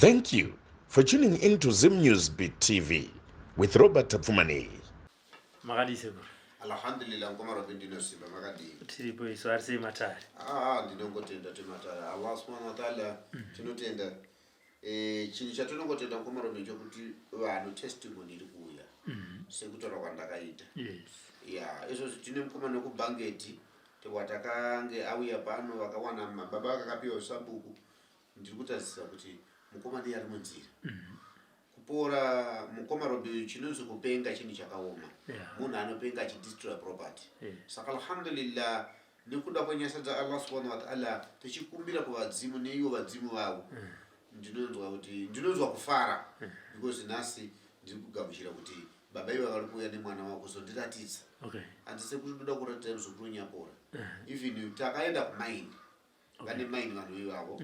Thank you for tuning in to Zim News Beat TV with Robert Tapfumaneyi. Makadii sekuru? Alhamdulillah mkoma Robin ndinosimba makadii? Tiripo isu ari sei matare? Ah ndinongotenda tematare. Allah subhanahu wa ta'ala tinotenda. Eh chinhu chatinongotenda mkoma Robin chokuti vanhu testimony iri kuuya. Sekutaura kwandakaita. Yes. Yeah, izvozvi tine mukomana wekubhangeti watakange auya pano vakawana baba vakakapiwa sabhuku ndiri kutarisira kuti mukoma ndiye ari munzira kupora mukoma robi chinonzi kupenga chinhu chakaoma munhu anopenga achidestroya property saka alhamdulillah nekuda kwenyasha dzaallah subhanahu wataala tichikumbira kuvadzimu neivo vadzimu vavo ndinonzwa kuti ndinonzwa kufara because nhasi ndiri kugamuchira kuti baba iva vari kuuya nemwana wavo kuzondiratidza handise sekuti ndoda kuratidza muzukuru nyapora even takaenda kumaini vane maini vanhu ivavo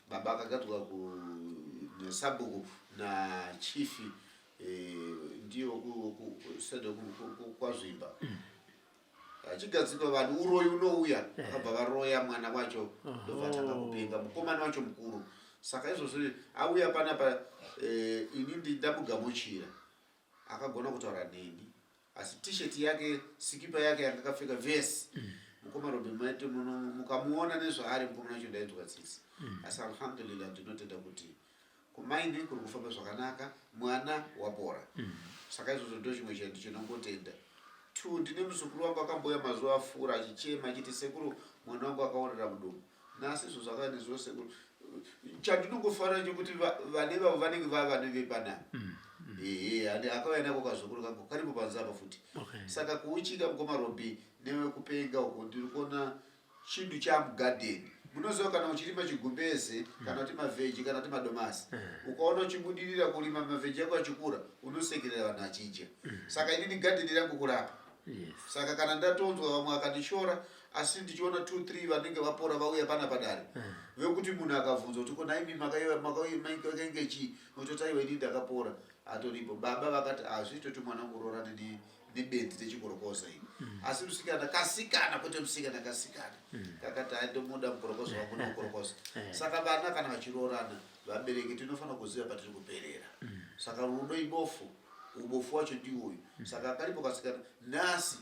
baba akagadzwa nesabhuku nachifi eh, ndiyo sede kwazvimba achigadzikwa vanhu uroyi unouya vakabva varoya mwana wacho ndobva atanga kupenga mukomana wacho mukuru saka izvozvo auya panapa eh, ini ndamugamuchira akagona kutaura neni asi t-shirt yake sikipa yake yanga akapfeka vese mukoma robi maite muno mukamuona nezvaari mukomana wacho ndainzwa tsitsi asi alhamdulillah ndinotenda kuti kumaini kuri kufamba zvakanaka mwana wapora saka izvozvo ndo chimwe chinhu chinongotenda two ndine muzukuru wangu akambouya mazuva afura achichema achiti sekuru mwana wangu akaorera mudumbu nhasi izvo zvakava nezuro sekuru chandinongofarira chekuti vane vavo vanenge vava nevepanapa ehe ane akauya nako kazukuru kangu karipo panze apa futi saka kuuchika mukoma robi newekupenga uko ndiri kuona chinhu chamugadheni munoziva kana uchirima chigumbeze kana kuti mavheji kana kuti madomasi ukaona uchibudirira kurima mavheji ako achikura unosekerera vanhu achidya saka inini gadheni rangu kurapa saka kana ndatonzwa vamwe akandishora asi ndichiona 2 3 vanenge vapora vauya pana padare vekuti munhu akabvunza kuti ko naimi makainge chii ototi aiwa ini ndakapora atoripo baba vakati hazviitoti mwana wangu nebenzi rechikorokoza ini asi musikana kasikana kwete musikana kasikana kakati hai ndomuda mukorokoza wangu nomukorokoza saka vana kana vachiroorana vabereki tinofanira kuziva patiri kuperera saka rudo ibofu ubofu wacho ndiwoyu saka karipo kasikana nhasi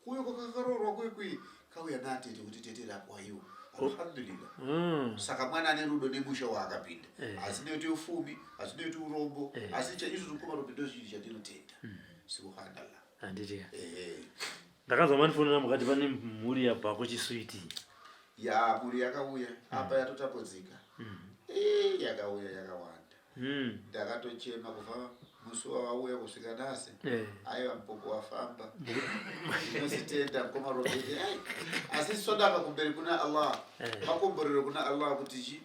kuyo kwakakaroorwa kwekwi kauya natete kuti tete rapwaiwo alhamdulillah saka mwana ane rudo nemusha waakapinda hazvinei kuti ufumi hazvinei kuti urombo asi chaizvo mukoma robi ndo chinhu chandinotenda subhanallah handiti ndakanzwa mandifonera mukati pane mhuri yabva kuchiswiti ya mhuri yakauya apa yatotambudzika yakauya yakawanda ndakatochema kubva musi wavauya kusvika nhasi aiwa mupopo wafamba ndinozitenda mukoma robert asi sodaka kumberi kuna allah makomborero kuna allah kuti chi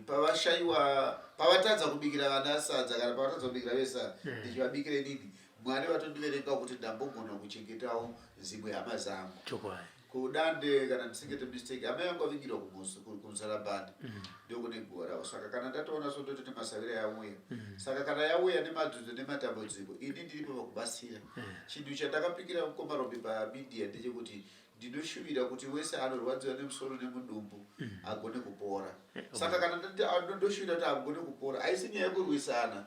pavashaiwa pavatadza kubikira vana sadza kana pavatadza kubikira vesadza ndichivabikire nini mwari vatondiverenga kuti ndambogona kuchengetawo dzimwe hama dzangu kudande kana ndisingete mistake amai vangu vavigirwa kumusarabhani ndokune guva ravo saka kana ndatoona so ndototi masavira yauya saka kana yauya nemadzudzo nematambudziko ini ndiripo pakubatsira chinhu chandakapikira mukoma robi pamedia ndechekuti ndinoshuvira kuti wese anorwadziwa nemusoro nemudumbu agone kupora saka kana ndoshuvira kuti agone kupora haisi nyaya yekurwisana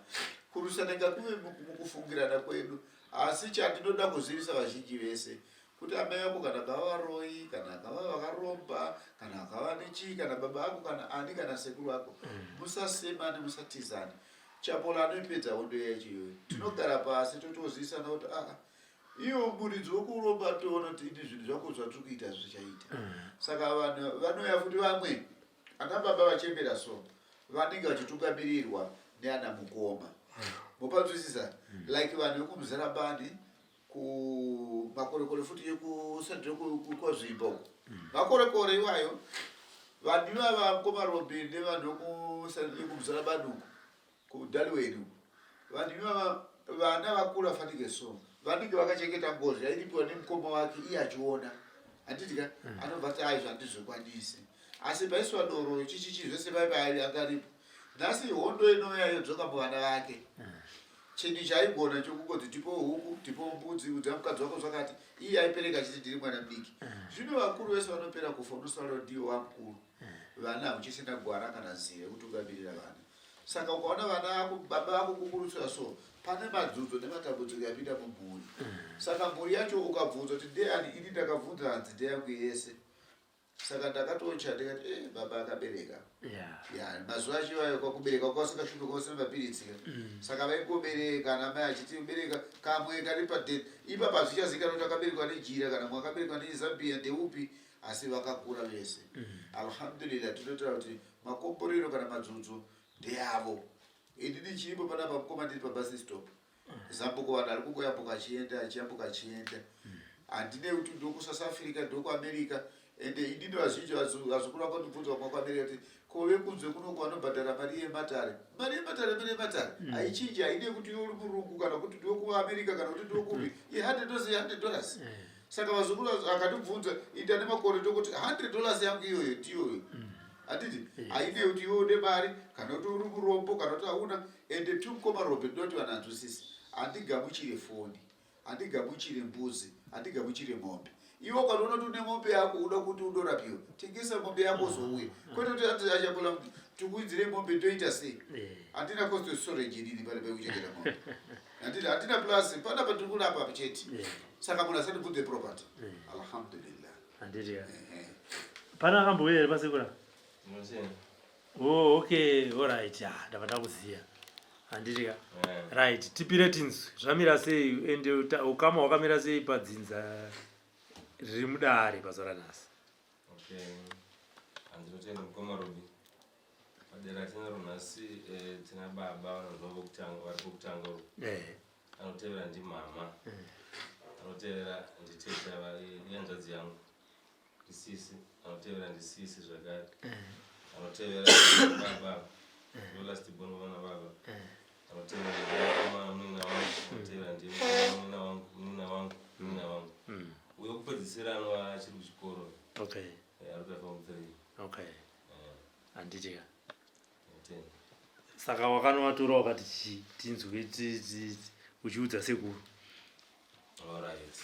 kurwisana ngakuve mukufungirana kwedu asi chandinoda kuzivisa vazhinji vese kuti amai vako kana kava varoyi kana kava vakaromba kana kava nechii kana baba ako kana ani kana sekuru ako musasemane musatizane chapola anoipedza hondo yacho iyoyo tinogara pasi totozivisana kuti aa iwo muridzi wokuromba toona kuti ini zvinhu zvako zvatiri kuita zvichaita saka vanhu vanouya futi vamwe ana baba vachembera so vanenge vachitungamirirwa neana mukoma mopanzwisisa like vanhu vekumuzarabani kumakorekore futi yekusandire kwazvimba uko makorekore iwayo vanhu ivava mukoma robi nevanhu vekumuzarabani uko kudaliweni uko vanhu ivava vana vakura fanike so vanenge vakachengeta ngozi yairipiwa nemukoma wake iye achiona handiti ka anobva ati ai zvandizvikwanisi asi paiswa doro chichichi zvese pai angaripo nhasi hondo inouya yodzoka muvana vake chinhu chaigona chokungonzi tipo huku tipo mbudzi udza mukadzi wako zvakati iye aipereka achiti ndiri mwana mudiki zvino vakuru vese vanopera kufa unosara ndiwo wamukuru vana hamuchisina gwara kana nzira yekutungamirira vana Saka ukaona vana vako, baba vako kukurutsira so, pane madzudzo nematambudziko yapinda mumhuri. Saka mhuri yacho ukabvunza kuti ndeyani, ini ndakabvunza hanzi ndeyangu yese. Saka ndakatocha ndikati eh, baba akabereka. Yeah. Mazuva acho iwayo kwakubereka kwasingashupi kwasina mapiritsi. Saka vaingobereka ana mai achiti bereka kamwe kari paden. Ipapa hazvichazikanwa kuti akaberekwa nejira kana mumwe akaberekwa nezambia ndeupi asi vakakura vese. Alhamdulillah tinotaura kuti makomborero kana madzudzo ndeavo. Ini ndichiripo panapa mukoma ndiri pabus stop. Zambuko vanhu ari kungoyambuka achienda achiyambuka achienda. Handinei kuti ndokuSouth Africa ndokuAmerica ende inini vazhinji vazukuru vangu vanobvunza vamwe kuAmerica kuti ko vekunze kunoku vanobhadhara mari yematare. Mari yematare mari yematare haichinji hainei kuti iwe uri murungu kana kuti ndiwe kuAmerica kana kuti ndiwe kupi. I$100 i$100. Saka vazukuru akatibvunza ita nemakore tokuti $100 yangu iyoyo ndiyoyo. Handiti hainei kuti iwe une mari kana kuti uri murombo kana kuti hauna. Ende tu mukoma Robert ndoti vanhu hanzwisisi. Handigamuchire foni, handigamuchire mbudzi, handigamuchire mombe. Iwe ukatoona kuti une mombe yako uda kuti undorapiwa, tengesa mombe yako uzouya. Kwete kuti hanzi achapola tikuidzire mombe toita sei? Handina cost of storage inini pane pekuchengeta mombe. Handina handina plus panapa tiri kurapa chete. Saka munhu asandibvunze property. Alhamdulillah. Handiti ya. Pana akambouya here pasekura? Oh, okay, all right. Ah, ndabva ndakuziya. Handiti ka. Right, tipire tinzwe. Zvamira sei ende ukama hwakamira sei padzinza riri mudare pazuva ranhasi? Okay. Handinotenda mukoma Robi. Padera tinaro nhasi eh, tina baba vanonzwa vokutanga vari pokutanga uku. Eh. Anotevera ndimama. Anotevera nditete vari ihanzvadzi yangu. Ndisisi. Anotevera ndisisi zvakare. Anotevera baba. Ndo last born vana baba. Anotevera ndimukomana munin'ina wangu. Anotevera ndimukomana munin'ina wangu, munin'ina wangu, munin'ina wangu. Uyo wekupedzisira anova achiri kuchikoro. Okay. Eh, ari kuita form 3. Okay. Eh, Handiti ka. ndinotenda. Saka wakanovatora wakati chii tinzwe uchiudza sekuru. Alright.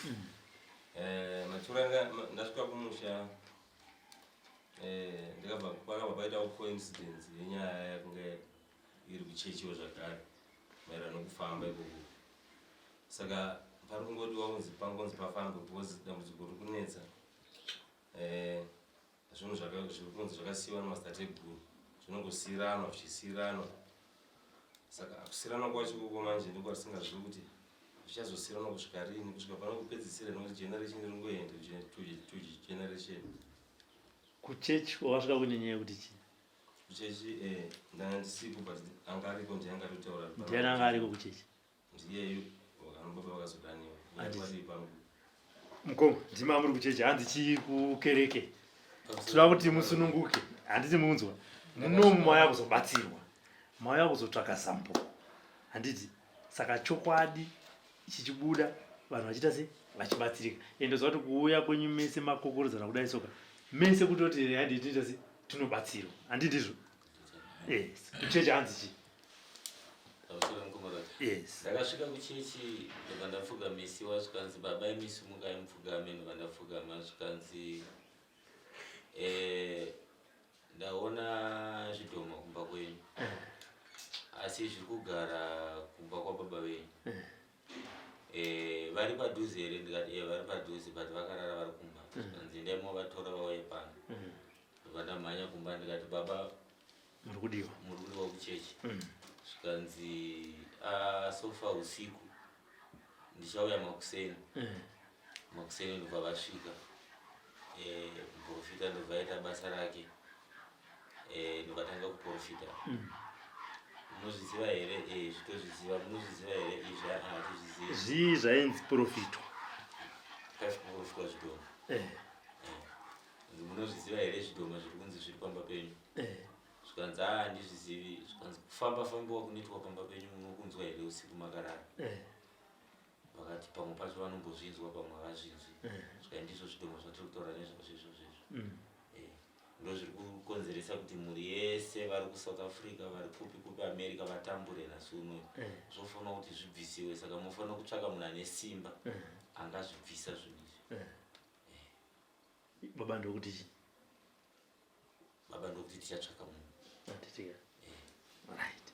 Eh, matura ndasvika kumusha eh ndikabva pakabva paitawo coincidence yenyaya yakunge iri kuchechiwo zvakare maererano nokufamba ikoko. Saka pari kungodiwa kunzi pangonzi pafambe because dambudziko riri kunetsa. Eh, zvinhu zviri kunzi zvakasiyiwa nemadzitateguru zvinongosiyiranwa zvichisiyiranwa. Saka kusiyiranwa kwacho ikoko manje ndokwatisingazvivi kuti zvichazosiyiranwa kusvika rini, kusvika pano kupedzisira nekuti generation iri kungoenda to generation. Kuchechi wakasvika kune nyaya yekuti chii? Kuchechi eh, ndanga ndisipo but anga ariko ndiye anga atotaura. Ndiani anga ariko kuchechi? Ndiyeyu vanobaba vakazodaniwa. Handiti. Mukoma, ndimi amuri kuchechi hanzi chii kukereke? Tinoda kuti musununguke, handiti munzwa. Munomu mauya kuzobatsirwa, mauya kuzotsvaka zambuko, handiti? Saka chokwadi chichibuda vanhu vachiita sei vachibatsirika. Ende zva kuti kuuya kwenyu mese makokorodzana kudai soka mese kutoti handiti tinoita sei tinobatsirwa, handiti ndizvo? Yes, kuchechi hanzi chii? Pamusoro mukoma Robert. Yes. Ndakasvika kuchechi ndobva ndapfugamisiwa zvikanzi baba imi simukai mupfugame ndobva ndapfugama zvikanzi eh, ndaona zvidhoma kumba kwenyu asi zviri kugara kumba kwababa venyu eh, vari padhuze here ndikati eh, vari padhuze but vakarara vari kumba zvikanzi endai movatora vauye pano ndobva ndamhanya kumba ndikati baba muri kudiwa muri kudiwa kuchechi zvikanzi ah, sofa usiku ndichauya makuseni makuseni ndobva vasvika eh, muprofita ndobva aita basa rake eh, ndobva tanga kuprofita munozviziva here eh, zvitozviziva munozviziva here izvi ah, hatizvizivi zvii zvainzi profitwa kakuprofitwa zvidhoma eh, munozviziva here zvidhoma zviri kunzi zviri pamba penyu eh. zvikanzi aa handizvizivi zvikanzi kufamba fambiwa kunoitwa pamba penyu munokunzwa here usiku makarara Eh. vakati pamwe pacho vanombozvinzwa pamwe havazvinzwi Eh. zvikai ndizvo zvidhoma zvatiri kutaura nezvazvo izvozvo izvo Mm. Eh, ndo zviri kukonzeresa kuti mhuri yese vari kuSouth Africa vari kupi kupi America vatambure nhasi unoyu Eh. zvofanira kuti zvibvisiwe saka munofanira kutsvaka munhu ane simba Eh. angazvibvisa zvinhu izvi Eh. Baba ndokuti chii? Baba ndokuti tichatsvaka munhu. Handitika. Right.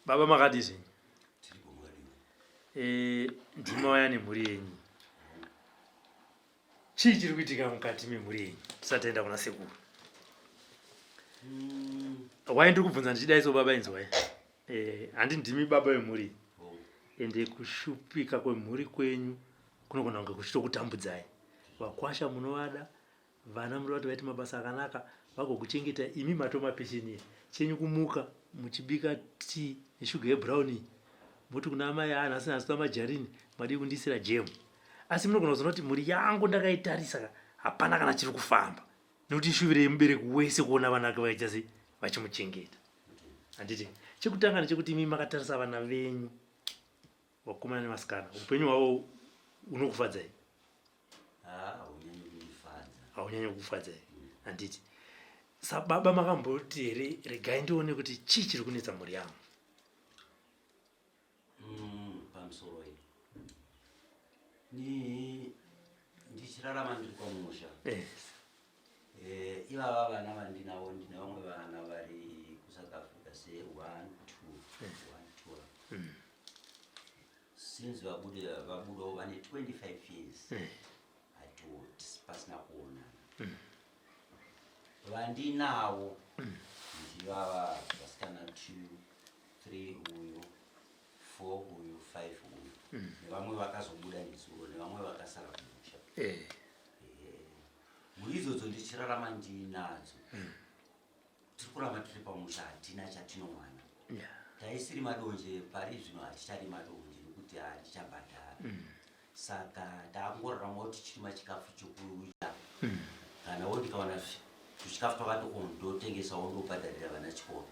Baba makadii zvenyu? Eh, ndimauya nemhuri yenyu. Chii chiri kuitika mukati memhuri yenyu tisati taenda kuna sekuru? Wai ndiri kubvunza ndichidai so baba inzwai. Eh, handi ndimi baba vemhuri. Ende kushupika kwemhuri kwenyu kunogona kunge kuchitokutambudzai. Vakwasha munovada, Vana munoda kuti vaite mabasa akanaka vagokuchengeta imi matomapesheniya. Chenyu kumuka muchibika tea neshuga yebrown iyi moti kuna amai haa nhasi nhasi toda majarini madii kundiisira jam. Asi munogona kuzoona kuti mhuri yangu ndakaitarisa ka hapana kana chiri kufamba nekuti ishuviro yemubereki wese kuona vana vake vaita sei vachimuchengeta. Handiti chekutanga ndechekuti imi makatarisa vana venyu vakomana nevasikana upenyu hwavo hunokufadzai? Haunyanyi kukufadza here? Handiti sababa makamboti here regai ndione kuti chii chiri kunetsa mhuri yangu? Pamusoro iyi ni ndichirarama ndiri kwamusha. Yes. Ivava vana vandinavo, ndine vamwe vana vari kuSouth Africa se 1 2 1 2. Since vabuda vabudawo vane 25 years hatoti pasina kuonana. Vandinawo ndivava vasikana 2 3 uyu 4 uyu 5 uyu nevamwe vakazobuda nezuro nevamwe vakasara kumusha. Mhuri idzodzo ndichirarama ndinadzo. Tiri kuramba tiri pamusha hatina chatinowana. Taisiri madonje pari zvino hatichadi madonje nekuti hatichabhadhara. Saka takungoraramawo tichirima chikafu chokudya. Kanawo ndikawana tuchikafu twakati o ndotengesawo ndobhadharira vana chikoro.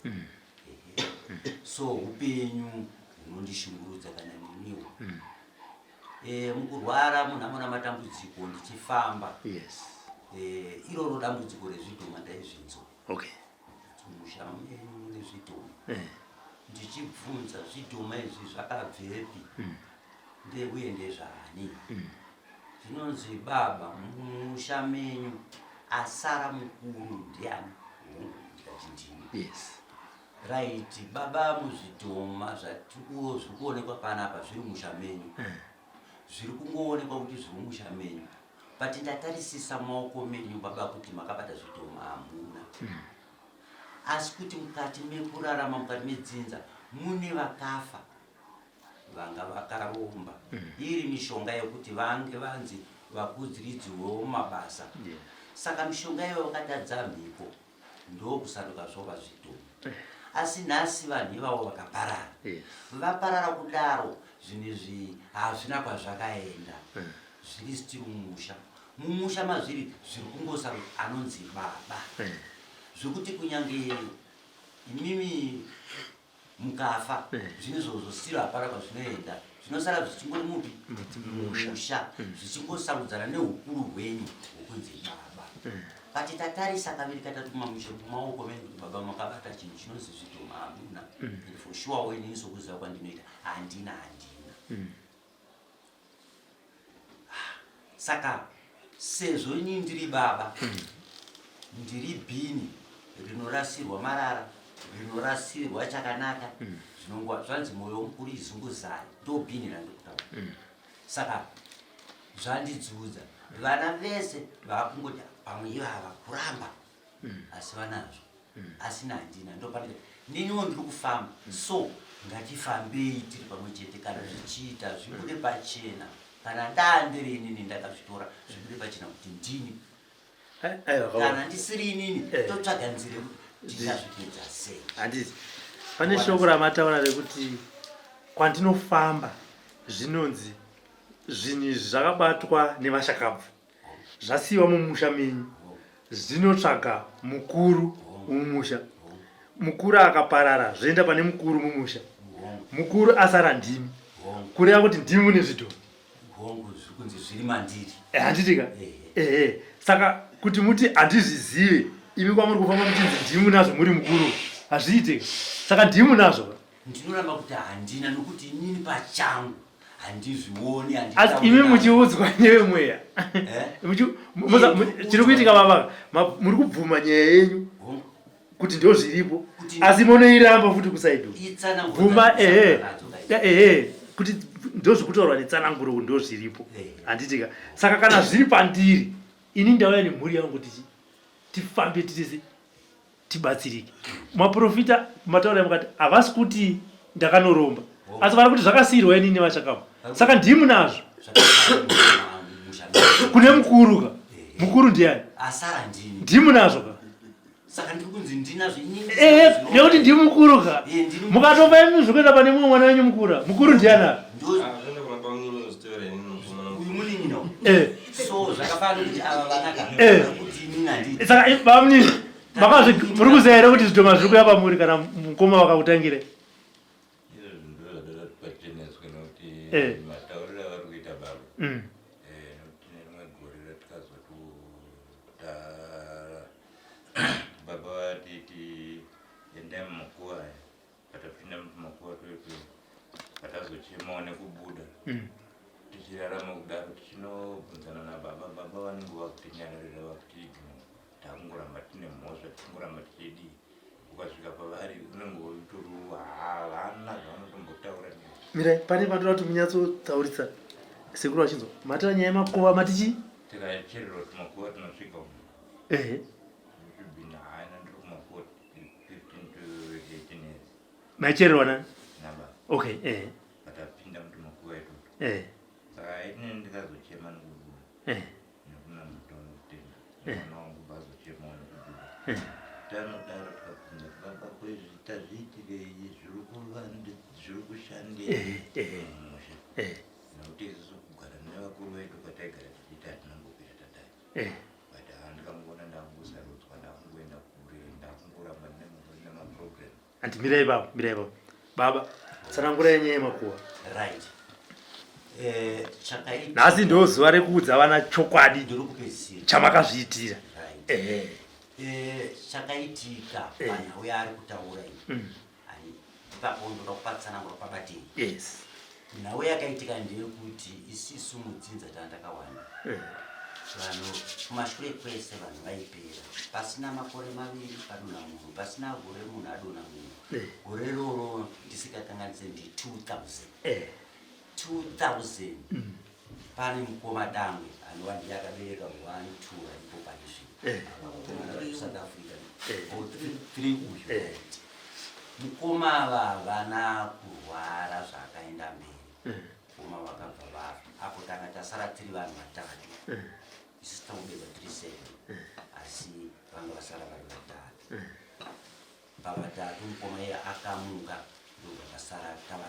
So upenyu hunondishungurudza kana neniwo. Mukurwara munhu amona matambudziko ndichifamba. Iroro dambudziko rezvidhoma ndaizvinzwa. Musha menyu mune zvidhoma. Ndichibvunza zvidhoma izvi zvakabvepi? Uye ndezvaani? Zvinonzi baba mumusha menyu asara mukuru ndiani? Ndikati ndini. Right, baba muzvidhoma zviri kuonekwa panapa zviri musha menyu. Zviri kungoonekwa kuti zviri musha menyu. But ndatarisisa maoko menyu baba kuti makabata zvidhoma hamuna. Asi kuti mukati mekurarama mukati medzinza mune vakafa vanga vakaromba. Iri mishonga yekuti vange vanzi vakudziridzwewo mumabasa. Saka mishonga iyoyo vakatadza mhiko ndokusanduka zvova zvidhoma. Asi nhasi vanhu ivavo vakaparara. Vaparara kudaro zvinhu izvi hazvina kwazvakaenda. Zviri still mumusha. Mumusha mazviri zviri kungosa anonzi baba. Zvekuti kunyange imimi mukafa zvinhu izvozvo still hapana kwazvinoenda. Zvinosara zvichingori mupi? Mumusha. Zvichingosarudzana neukuru hwenyu hwokunzi baba. But tatarisa kaviri katatu kumamusha kumaoko menyu kuti baba makabata chinhu chinonzi zvidhoma hamuna. And for sure inini sokuziva kwandinoita handina handina. Saka sezvo ini ndiri baba, ndiri bhini rinorasirwa marara, rinorasirwa chakanaka, zvinongwa zvanzi moyo mukuru izunguzai, ndo bhini randiri kutaura. Saka zvandidzudza vana vese vakungoti pamwe ivava kuramba asi vanazvo. Asi handina ndopanoita neniwo ndiri kufamba. So ngatifambei tiri pamwe chete, kana zvichiita zvibude pachena, kana ndandiri inini ndakazvitora zvibude pachena kuti ndini. Kana ndisiri inini totsvaga nzira yekuti tingazvipedza sei. Handiti pane shoko ramataura rekuti kwandinofamba zvinonzi zvinhu izvi zvakabatwa nevashakabvu zvasiyiwa mumusha menyu zvinotsvaga mukuru mumusha. Mukuru akaparara zvoenda pane mukuru mumusha. Mukuru asara ndimi, kureva kuti ndimi mune zvidhoma. Hongu, zviri kunzi zviri mandiri. Handiti ka? Ehe. Saka kuti muti handizvizive imi kwamuri kufamba muchinzi ndimi munazvo muri mukuru, hazviite ka? Saka ndimi munazvo ka? Ndinoramba kuti handina nokuti inini pachangu handizvioni, Asi handitauri imi nazvo. muchiudzwa nevemweya. Chiri kuitika baba, muri kubvuma nyaya yenyu. Hongu. Kuti ndo zviripo, asi munoiramba futi kusaidi. Bvuma ehe ehe kuti ndozvikutaurwa netsananguro kuti ndozviripo, handitika? Saka kana zviri pandiri ini, ndauya nemhuri yangu kuti tifambe titese tibatsirike. Maprofita mataura mukati havasi kuti ndakanoromba, asi vari kuti zvakasiirwa inini nevachakabva, saka ndimi nazvo kune mukuru ka. Mukuru ndiani? Ndimi nazvo ka. Saka ndiri kunzi ndinazvo inini? Ehe, nekuti ndimi mukuru ka. Mukatopa imi zvikuenda pane mumwe mwana wenyu mukura. Mukuru ndiani? Uyu munin'ina. So zvakafanana kuti ava vanaka kuti inini handidi. Saka bamunini, makazvi muri kuziva here kuti zvidhoma zviri kuya pamuri kana mukoma vakakutangira? Izvozvo ndozvatoda kuti pacheneswe nokuti matauriro avari kuita baba, nokuti nerimwe gore ratikazoti baba vatiti endai mumakuva aya, patapinda mumakuva toito patazochemawo nekubuda tichirarama kudaro, tichinobvunzana nababa, baba vanenge vakutinyararira, vakutiignore, takungoramba tine mhosva, tichingoramba tichidii. Ukasvika pavari unenge utori havana zvavanotombotaura newe. Mirai, pane patoda kuti munyatsotaurisa sekuru vachinzwa. Matira nyaya yemakuva matichi? Tikachererwa tumakuva tinosvika umu. Ehe. Bina haina, ndiri kumakuva 15 to 18 years. Maichererwa nani? Nababa. Okay, ehe. Patapinda mutumakuva itoto. Saka ini ndikazochema nekubuda. Nekunamata nekutenda. Mwana wangu bazochemawo nekubuda. Tanodaro tikabvunza kuti baba kwezvi tazviitirei, zviri kushandei mumusha? Nekuti isusu kugara nevakuru vedu kwataigara tichiita hatinombopira tadai. But handikangoona ndakungosarudzwa, ndakungoenda kure, ndakungoramba nemaprogram. Anti mirai baba, mirai baba. Baba, tsanangurai nyaya yemakuva. Right. Chakaita Nhasi ndo zuva rekuudza vana chokwadi ndiri kupedzisira. Chamakazviitira. Right. Ehe. Chakaitika panhau yaari kutaura iyi. Ani ipapo ndoda kupa tsananguro pabatei. Yes. Nhau yakaitika ndeyekuti isisu mudzinza tanga takawanda. Vanhu kumashure kwese vanhu vaipera. Pasina makore 2 padonha munhu, pasina gore munhu adonha munhu. Gore iroro ndisikakanganise ndi 2000. 2000 pane mukoma dangwe anova ndiye akabereka 1 2 aripo pane zvino. Vakomana vari kuSouth Africa. Oh, 3 uyu. Mukoma ava havana kurwara zvaakaenda mberi. Mukoma vakabva vafa. Apo tanga tasara tiri vanhu vatatu. Isu takubekwa tiri 7. Asi vanga vasara vari vatatu. Pavatatu mukoma iye akamuka ndobva tasara tava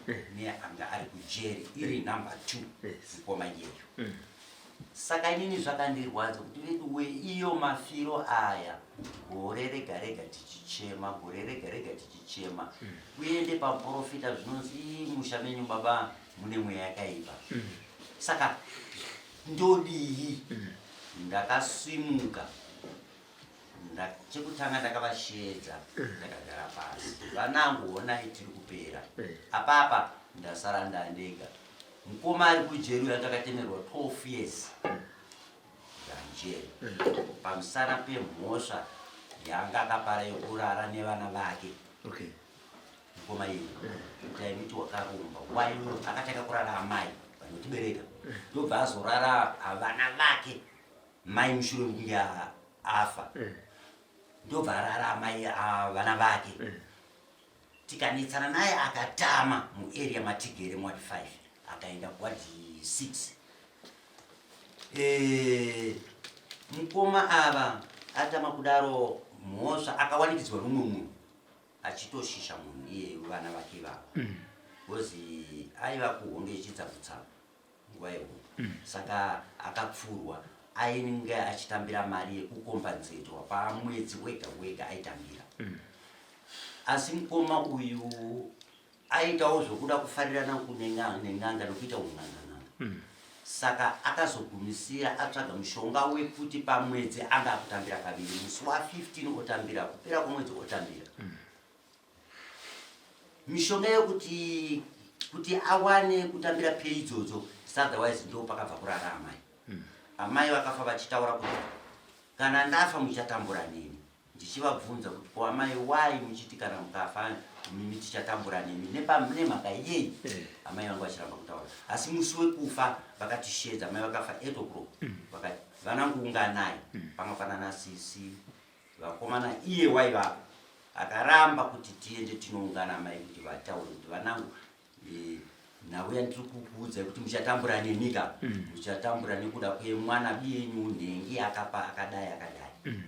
2 neanga ari kujeri iri number 2 mukoma iyeyo. Saka inini zvakandirwadza kuti veduwe, iyo mafiro aya gore rega rega tichichema, gore rega rega tichichema. Uende pamuprofita zvinonzi, "Ii, musha menyu baba mune mweya yakaipa." Saka ndodii? Ndakasimuka. Chekutanga ndakavashedza, ndakagara pasi. Vanangu, honai tiri kupera. Apapa ndasara ndandega. Mukoma ari kujeri uyo akakatemerwa 12 years ranjeri pamusana pemhosva yaanga akapara yekurara nevana vake. Mukoma iye taimiti wakaromba wai akatanga kurara amai vanotibereka, ndobva azorara vana vake mai mushure mekunge afa, ndobva arara amai vana vake. Tikanetsana naye akatama muarea matigere muward 5 akaenda kuward 6. Mukoma ava atama kudaro mhosva akawanikidzwa nomumwe munhu achitoshisha munhu iyeyu vana vake ivavo, because aiva kuhondo yechitsavutsavu nguva yehondo. Saka akapfurwa ainge achitambira mari yekukombanzetwa pamwedzi wega wega aitambira. Asi mukoma uyu aitawo zvokuda kufarirana nen'anga nokuita un'anga-n'anga. Saka akazogumisira atsvaga mushonga wekuti pamwedzi anga akutambira kaviri, musi wa15 otambira, kupera kwemwedzi otambira. Mishonga yekuti kuti awane kutambira pay idzodzo, otherwise ndo pakabva kurara amai. Amai vakafa vachitaura kuti kana ndafa muchatambura neni. Ndichivabvunza kuti ko amai why muchiti kana mukafa mimi tichatambura nemi nemhaka yei? Eh. Amai vangu vachiramba kutaura. Asi musi wekufa vakatishedza, amai vakafa 8 o'clock. Vakati vanangu unganai panga panana sisi vakomana iye waivapo akaramba kuti tiende tinoungana amai kuti vataure kuti vanangu eh, nhau yandiri kukuudzai kuti muchatambura nemi ka muchatambura nekuda kwemwana biyenyu nhengi akapa akadai akadai.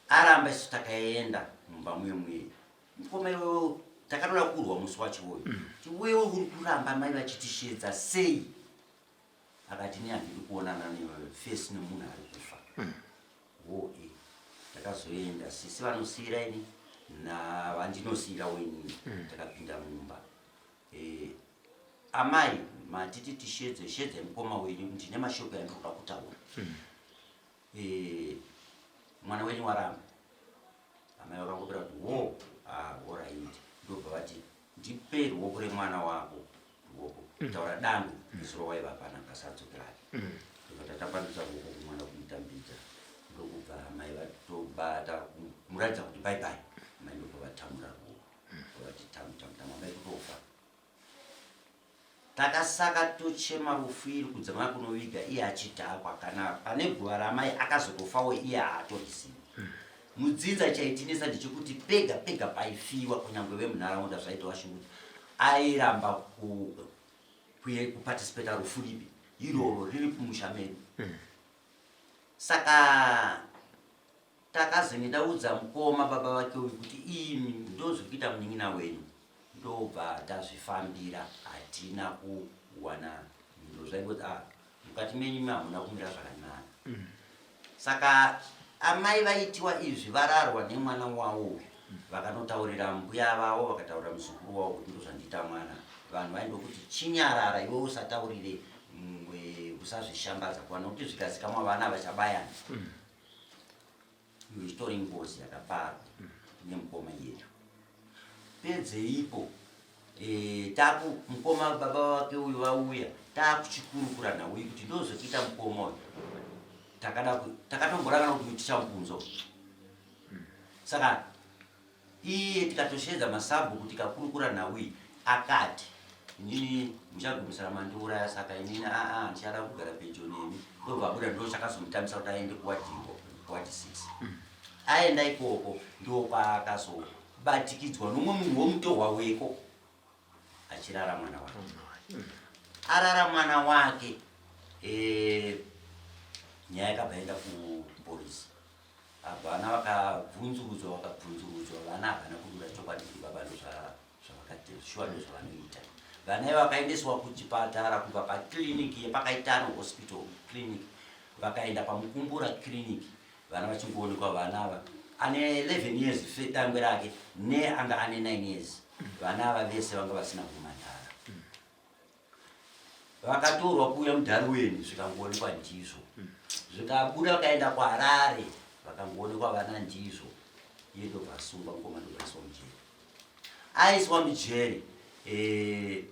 Aramba isu takaenda mumba muye muye mukoma iwewe takatoda kurwa musi wacho uyu kuti wewe uri kuramba mai vachitishedza sei? Akati ini handidi kuonana newewe face nemunhu ari kufa. Wo e takazoenda sisi vanosiyira ini navandinosiyirawo inini. Takapinda mumba. Eh, amai matiti tishedze shedzai mukoma wenyu ndine mashoko yandinoda kutaura. Eh, mwana wenyu waramba. Amai vakangopera kuti wo ah, alright. Ndobva vati ndipe ruoko remwana wako ruoko taura dando izuro waiva pana akasadzokera ake. Ndobva tatambanudza ruoko kumwana kumutambidza ndokubva amai vatobata kumuratidza kuti bye bye. Amai ndobva vatamura ruoko vati tamu tamu tamu amai kutofa. Takasaka tochema rufu iri kudzamara kunoviga iye achidhakwa kana pane guva ramai akazotofawo iye haatorizivi. Mudzinza chaitinetsa ndechekuti pega pega paifiwa kunyangwe vemunharaunda zvaitovashungurudza airamba ku kuparticipata rufu ripi iroro riri kumusha medu. Saka takazenge ndaudza mukoma baba vake uyu kuti imi ndozviri kuita munin'ina wenyu ndobva tazvifambira hatina kuwana mhinduro zvaingoti ah, mukati menyu imi hamuna kumira zvakanaka. Saka amai vaitiwa izvi vararwa nemwana wavo uyu vakanotaurira mbuya vavo vakataurira muzukuru wavo kuti ndozvandiita mwana. Vanhu vaindokuti chinyarara iwe usataurire usazvishambadza kuvanhu nokuti zvikazikamwa vana vachabayana. Iyo ichitori ngozi yakaparwa nemukoma iyeyo. Pedzeipo eh, taku mukoma baba vake uyu vauya takuchikurukura nhau iyi kuti ndozvekuita mukoma uyu. Takada takatomborangana kuti tichamupunza uyu. Saka iye tikatoshedza masabhuku tikakurukura nhau iyi akati inini muchagumisira mandiuraya saka inini aa ndichada kugara pedyo nemi. Ndobva abuda ndo chakazomutambisa kuti aende kuwadi kuwadi 6. Aenda ikoko ndo kwaakazobatikidzwa nomumwe munhu womutohwa weko achirara mwana wake. Arara mwana wake eh, nyaya yakabva yaenda kupolisi. Vana vakabvunzurudzwa vakabvunzurudzwa vana havana kudura chokwadi kuti baba ndozvavakaita shuwa ndozvavanoita. Vana ivo vakaendeswa kuchipatara kubva paclinic yepakaitano hospital clinic vakaenda pamukumbura clinic vana vachingoonekwa vana ava ane 11 years dangwe rake neanga ane 9 years vana ava vese vanga vasina kumandara. Vakatorwa kuuya muDarwin zvikangoonekwa ndizvo. Zvikabuda vakaenda kuHarare vakangoonekwa vana ndizvo. Iye ndobva asungwa mukoma ndobva aiswa mujeri. Aiswa mujeri eh,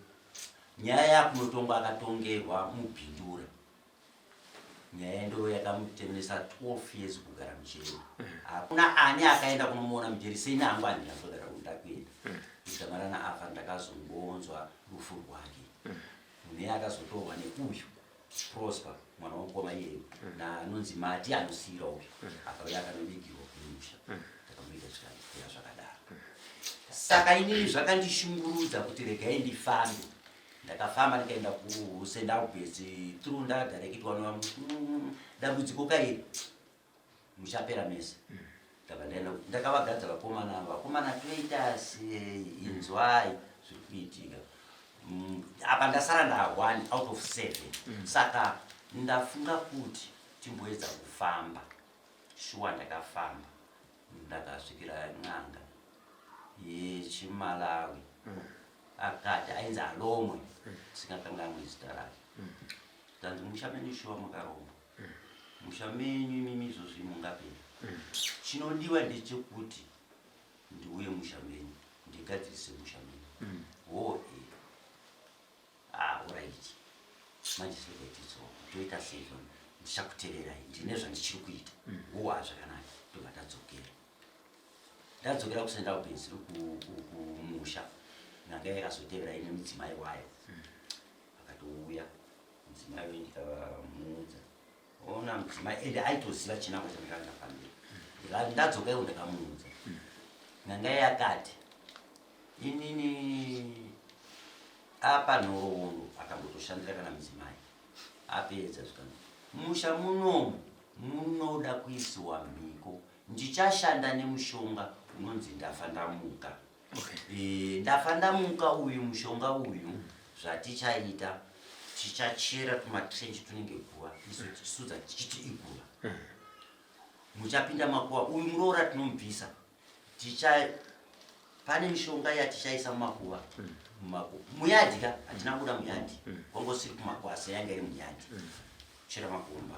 nyaya yakunotongwa akatongerwa mubhindura. Nyaya ndo yakamutemesa 12 years kugara mujeri. Hakuna ani akaenda kunomuona mujeri seni hangu handina kugara ndakuenda. Kudzamara afa ndakazongonzwa rufu rwake. Munhu iye akazotorwa neuyu Prosper mwana wamukoma iyeyo naanonzi Mati anosiyira uyu akauya akanovigirwa kumusha. Takamuita zvikapera zvakadaro. Saka inini zvakandishungurudza kuti regai ndifambe. Ndakafamba ndikaenda kuSt Albert's through ndadirectwa dambudziko kairi muchapera mese. Ndabva ndaenda ndakavagadza vakomana ava vakomana toita sei inzwai zviri kuitika. Apa ndasara nda 1 out of 7. Saka ndafunga kuti timboedza kufamba. Shuwa ndakafamba ndakasvikira n'anga yechiMalawi. Akati ainzi Alomwe tisingakanganwi zita rake. Tanzi musha menyu shuwa makaromba. Musha menyu imimi izvozvi mungapera. Chinodiwa ndechekuti ndiuye musha menyu ndigadzirise musha menyu. Wo eh. Ah, alright. Manje sekaititso toita sei zvona? Ndichakuteverai ndine zvandichiri kuita. Wo ah zvakanaka. Ndobva tadzokera. Ndadzokera kuSt Albans kumusha, n'anga yakazotevera ine mudzimai wayo. Akatouya mudzimai uyu ndikamuudza, ona mudzimai ende aitoziva chinangwa chandakanga ndafambira. Ndikati ndadzoka iwo ndakamuudza. N'anga yakati inini apa nhoroondo akambotoshandira kana mudzimai apedza zvikanzi musha munomu munoda kuisiwa mhiko ndichashanda nemushonga unonzi ndafa ndamuka okay. E, ndafa ndamuka uyu mushonga uyu zvatichaita tichachera tumatrench tunenge guva isu tisudza tichiti iguva muchapinda makuva uyu muroora tinomubvisa ticha pane mishonga yatichaisa mumakuva mumakuva muyadhi ka hatina kubuda muyadhi kwangosiri kumakuva asi yanga iri muyadhi chera makomba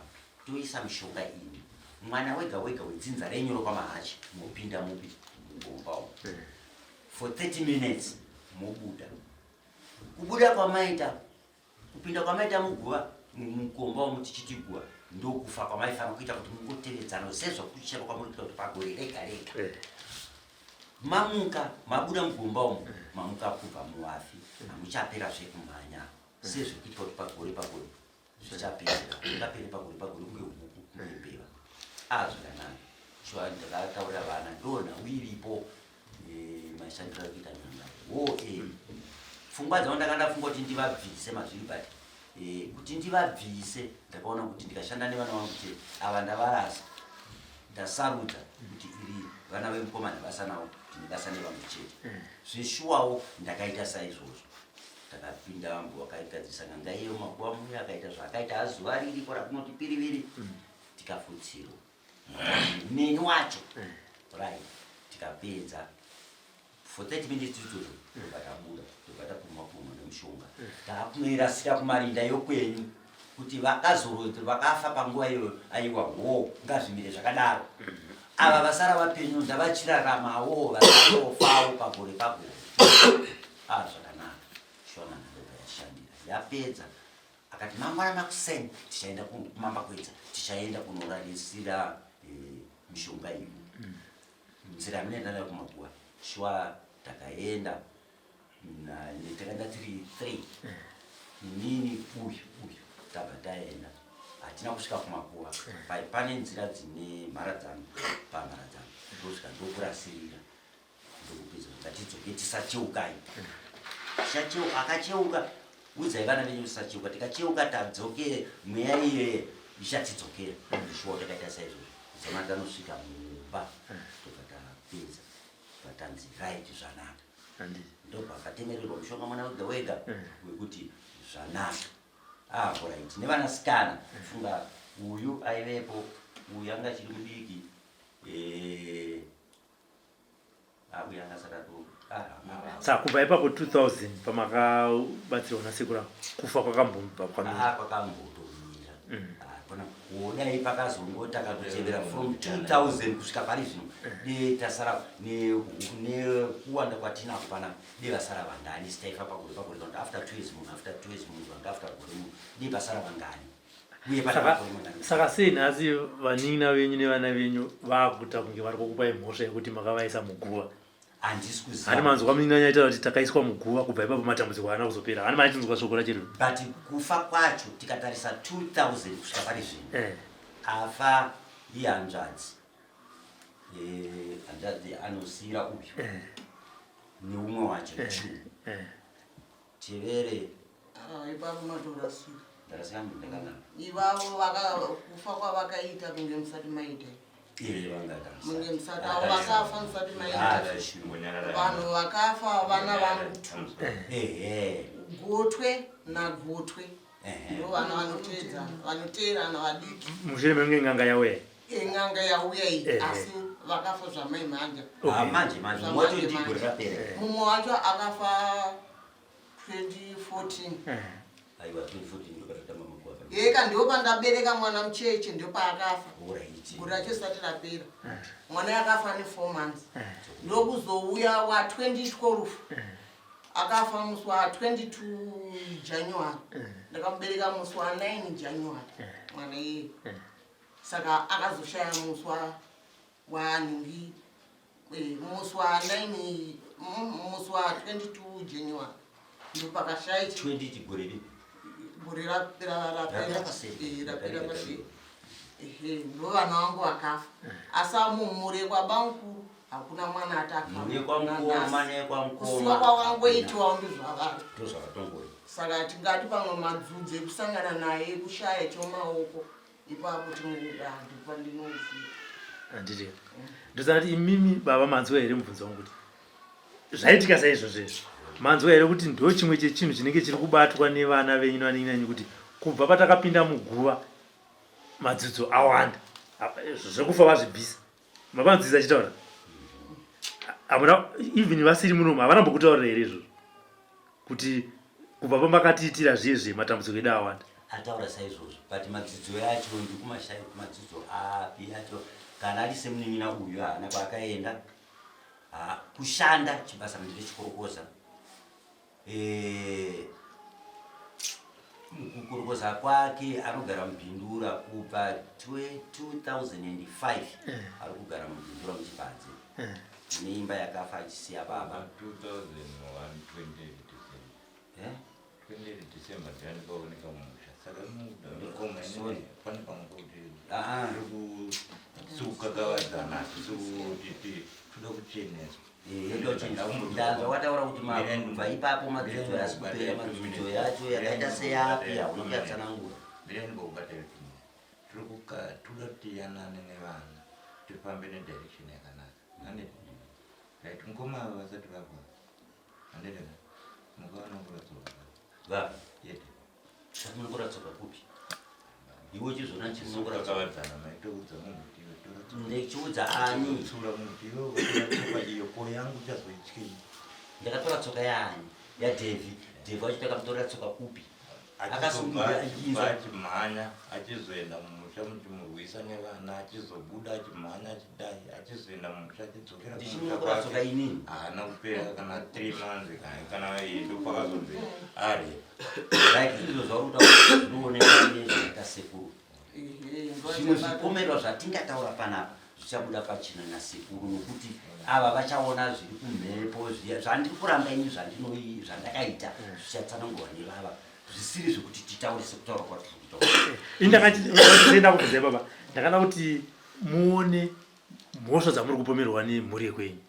toisa mishonga iyi mwana wega wega wedzinza renyu rokwamahachi mopinda mupi mugomba umu for 30 minutes mobuda kubuda kwamaita kupinda kwamaita muguva mukomba umu tichiti guva ndokufa kwamaifanira kuita kuti mungotevedzana sezvakuchema kwamuri kuita kuti pagore rega rega eh. mamuka mabuda mugomba umu mamuka kubva muvafi hamuchapera zvekumhanya sezvekuitwa kuti pagore pagore zvichapera zvingapere pagore pagore kunge huku kunge mbeva a ah, zvakanaka shuwa ndakataurira vana ndonhau iripo eh, mashandiro ari kuita n'anga wo e pfungwa dzavo ndanga ndafunga kuti ndivabvise mazviri but eh, kuti ndivabvise ndakaona kuti ndikashanda nevana vangu chete ava ndavarasa ndasarudza kuti iri vana vemukomana basa navo kuti ndibasa nevangu chete mm. zveshuwawo ndakaita saizvozvo takapinda vangu vakaigadzirisa n'anga iyo makuva muya akaita zvaakaita azuva ririko rakunoti piriviri mm. tikafutsirwa neni wacho mm. right tikapedza for 30 minutes idzodzo tobva tabuda tobva tapumwa pumwa nemushonga takunoirasira kumarinda yokwenyu kuti vakazorodza vakafa panguva iyoyo aiwa hoo ngazvimire zvakadaro ava vasara vapenyu ndavachiraramawo vasaofawo pagore pagore ah zvakanaka shona ndobva yashandira yapedza akati mangwana makuseni tichaenda kumamba kwedza tichaenda kunorarisira eh, mishonga iyo nzira yamunoenda nayo kumakuva shuwa takaenda takaenda tiri three inini uyu uyu tabva taenda hatina kusvika kumakuva pai pane nzira dzine mharadzano pamharadzano ndosvika ndokurasirira ndokupedza ngatidzoke tisacheukai tichacheuka akacheuka udzai vana venyu tisacheuka tikacheuka tadzokere mweya iyeye ichatidzokera shuwa takaita saizvozvo zama tanosvika mumba tobva tapedza patanzi right zvanaka ndobva akatemererwa mushonga mwana wega wega wekuti zvanaka ah right nevanasikana funga uyu aivepo uyu anga achiri mudiki eh, ah, ah, saka kubva ipapo 2000 pamakabatsirwa nasekuru avo kufa kwakambobva kwamira ah, kwakambotomira mm. Hapana kudai pakazongota kakutevera from 2000 kusvika pari zvino de tasara nekuwanda kwatinako panapa de vasara vangani sitaifa pagore pagore kana after two years munhu after two years munhu vanga after gore munhu de pasara vangani uye pane makore mangani saka sei nhasi vanin'ina venyu nevana venyu vakuita kunge vari kukupai mhosva yekuti makavaisa muguva handisi kuziva hani manzwa munin'ina nyaita kuti takaiswa muguva kubva ipapo matambudziko haana kuzopera hani maichinzwa shoko rachiri but kufa kwacho tikatarisa 2000 kusvika pari zvino eh. afa ihanzvadzi eh, hanzvadzi anosiira uyu eh. neumwe wacho chu tevere ah, ipapo matorasika ndarasika ndakangana ivavo kufa kwavakaita kunge musati maita munge musati avo vakafa musati maita vanhu vakafa vana vangu gotwe nagotwe ndo vana vanoteedzana vanoteerana vadiki mushure mekunge n'anga yauya n'anga yauya iyi asi vakafa zvamai manja ah, manje manje mumwe wacho ndigore rapera mumwe wacho akafa 2014 aiwa 2014 ndopatotanga makuva eka ndipo pandabereka mwana mucheche ndopaakafa gore racho risati rapera mwana yakafa ane 4 months ndokuzouya wa 2012 akafa musi wa 22 January ndakamubereka musi wa 9 January mwana iyeye saka akazoshaya musi wa wanhingi Eh, musi wa 9 musi wa 22 January ndopakashaya 20 chigore ripi? Gore rapera rapera paseri. Eh, rapera paseri. Ehe, ndo vana vangu vakafa. Asi amumure kwabamukuru hakuna mwana ati akafa. Mune kwamukoma nekwamukoma. Kusiwa kwavangoitiwa ndizvavari. Ndozvavatongori. Saka tingati pamwe madzudzi ekusangana naye ekushaya chomaoko ipapo tingandipa ndinoziva. Handiti. Ndosaka kuti imimi baba manzwa here mubvunzo wangu kuti zvaitika saizvozvo izvo manzwa here kuti ndo chimwe chechinhu chinenge chiri kubatwa nevana venyu nevanin'ina venyu kuti kubva patakapinda muguva madzudzo awanda zvekufa vazvibvisa mavanzwisa achitaura hamuna even vasiri munomu havana mbokutaurira here izvozvo kuti kubva pamakatiitira zviye zviye matambudziko edu awanda ataura saizvozvo but madzidzo yacho ndikumashaya kuti madzidzo api acho kana ari semunin'ina uyu haana kwaakaenda kushanda chibasa ndechikorokoza Eh, mukukorokoza kwake anogara mubhindura kubva 2005 eh. ari kugara mubhindura muchipanze eh. neimba yakafa achisiya baba 2001 28 December ndandikaoneka mumusha saka Sorry. pane pamwe kuti sikukakavadzana sikuti toda kucheneswa Ndanzwa wataura kuti kubva ipapo madzudzo asi kupera madzudzo yacho yakaita seyapi hauna kuyatsanangura. Tiri kutoda tiyanane nevana tifambe nedirection yakanaka handiti right mukoma ava vasati vafa handiti mukaona kuratsoka vapi yete Chakunokora tsoka kupi? Iwe uchizvona chinokora tsoka. Vakavadzana maitoudza munhu kuti iwe tora tsoka. Ndichiudza ani? Tsura munhu kuti iwe ukatora tsoka iyo ko yangu uchazoityei? Ndakatora tsoka yaani? YaDevi. Devi wacho takamutorera tsoka kupi? Akasungirwa achimhanya achizoenda mumusha muchimurwisa nevana achizobuda achimhanya achidai achizoenda mumusha achidzokera Ndichimunokora tsoka inini. Haana kupera kana 3 months kana ndopakazonzi ari Right, izvo zvauri kutaura zvinooneka nezvakaita sekuru. Zvimwe zvipomerwa zvatingataura panapa zvichabuda pachena nasekuru nokuti ava vachaona zviri kumhepo zviya zvandiri kuramba ini zvandinoi zvandakaita zvichatsanangurwa nevava zvisiri zvekuti titaure sekutaura kwatiri kutaura. Ini ndakati ndakati kubvunzai baba ndakada kuti muone mhosva dzamuri kupomerwa nemhuri yekwenyu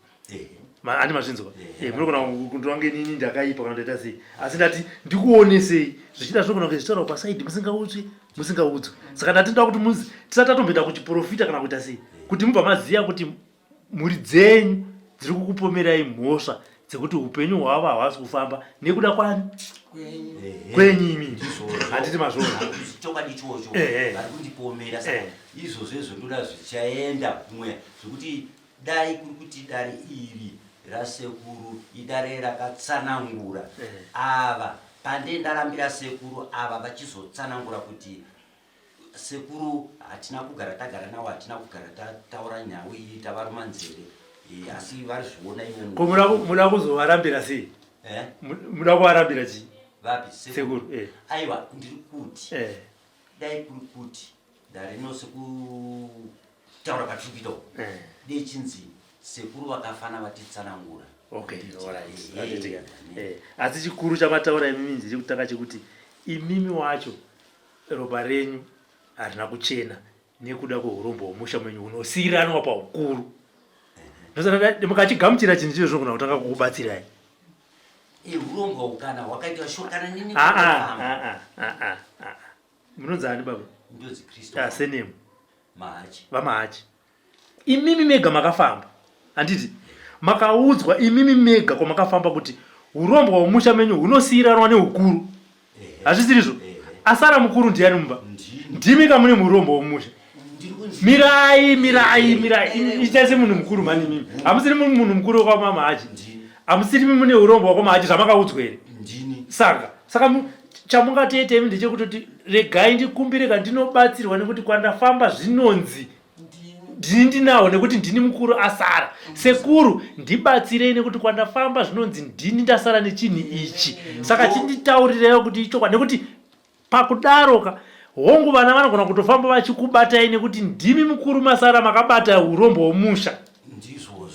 andi mazvinzwa eh, munogona kundiwange inini ndakaipa kana ndaita sei asi ndati ndikuonesei zvichida zvinogona kunge zvichitaurwa pasaidi musingaudzwi musingaudzwi saka ndati ndoda kuti muzi tisati tatomboenda kuchiprofita kana kuita sei kuti mubva maziva kuti mhuri dzenyu dziri kukupomerai mhosva dzekuti upenyu hwavo hawasi kufamba nekuda kwani kwenyu imi handiti mazvona chokwadi ichocho vari kundipomera saka izvozvo izvo ndoda zvichaenda kumwe zvekuti dai kuri kuti dare iri rasekuru idare rakatsanangura ava pande ndarambira sekuru ava vachizotsanangura kuti Sekuru hatina kugara tagara nawo hatina kugara tataura nhau iyi tavaruma nzeve eh, asi varizviona ivo. Ko muda kuzovarambira sei? Eh? Muda kuvarambira chii? Vapi sekuru? Eh. Aiwa ndiri kuti dai kuri kuti dare rino sekutaura kwatiri kuita uku dei chinzi sekuru vakafana vatitsanangura. Okay, alright. Asi chikuru chamataura imimi ndiri kutanga chekuti imimi wacho Ropa renyu harina kuchena nekuda kwehurombo hwemusha menyu hunosiiranwa paukuru. Mukachigamuchira chinhu chicho zvinogona kutanga kukubatsirai. Hurombo kana hwakaitwa sure kana nini ah, ah, ah, Munonzi ani baba? Ndonzi Christopher. Senemu. Mahachi. VaMahachi. Imimi mega makafamba handiti makaudzwa imimi mega kwamakafamba kuti urombwa hwemusha menyu hunosiiranwa neukuru hazvisirizvo asara mukuru ndiyani mumba ndimi kamune murombwa wemusha mirai mirai mirai itai semunhu mukuru mhani imimi hamusiri munhu mukuru wekwamama hachi hamusiri mune urombwa hwekwamahachi zvamakaudzwa here saka saka chamungatoita imi ndechekutoti regai ndikumbire kandinobatsirwa nekuti kwandafamba zvinonzi ndini ndinawo nekuti ndini mukuru asara sekuru ndibatsirei nekuti kwandafamba zvinonzi ndini ndasara nechinhu ichi saka chinditaurirewo kuti ichokwa nekuti pakudaroka hongu vana vanogona kutofamba vachikubatai nekuti ndimi mukuru masara makabata urombo hwomusha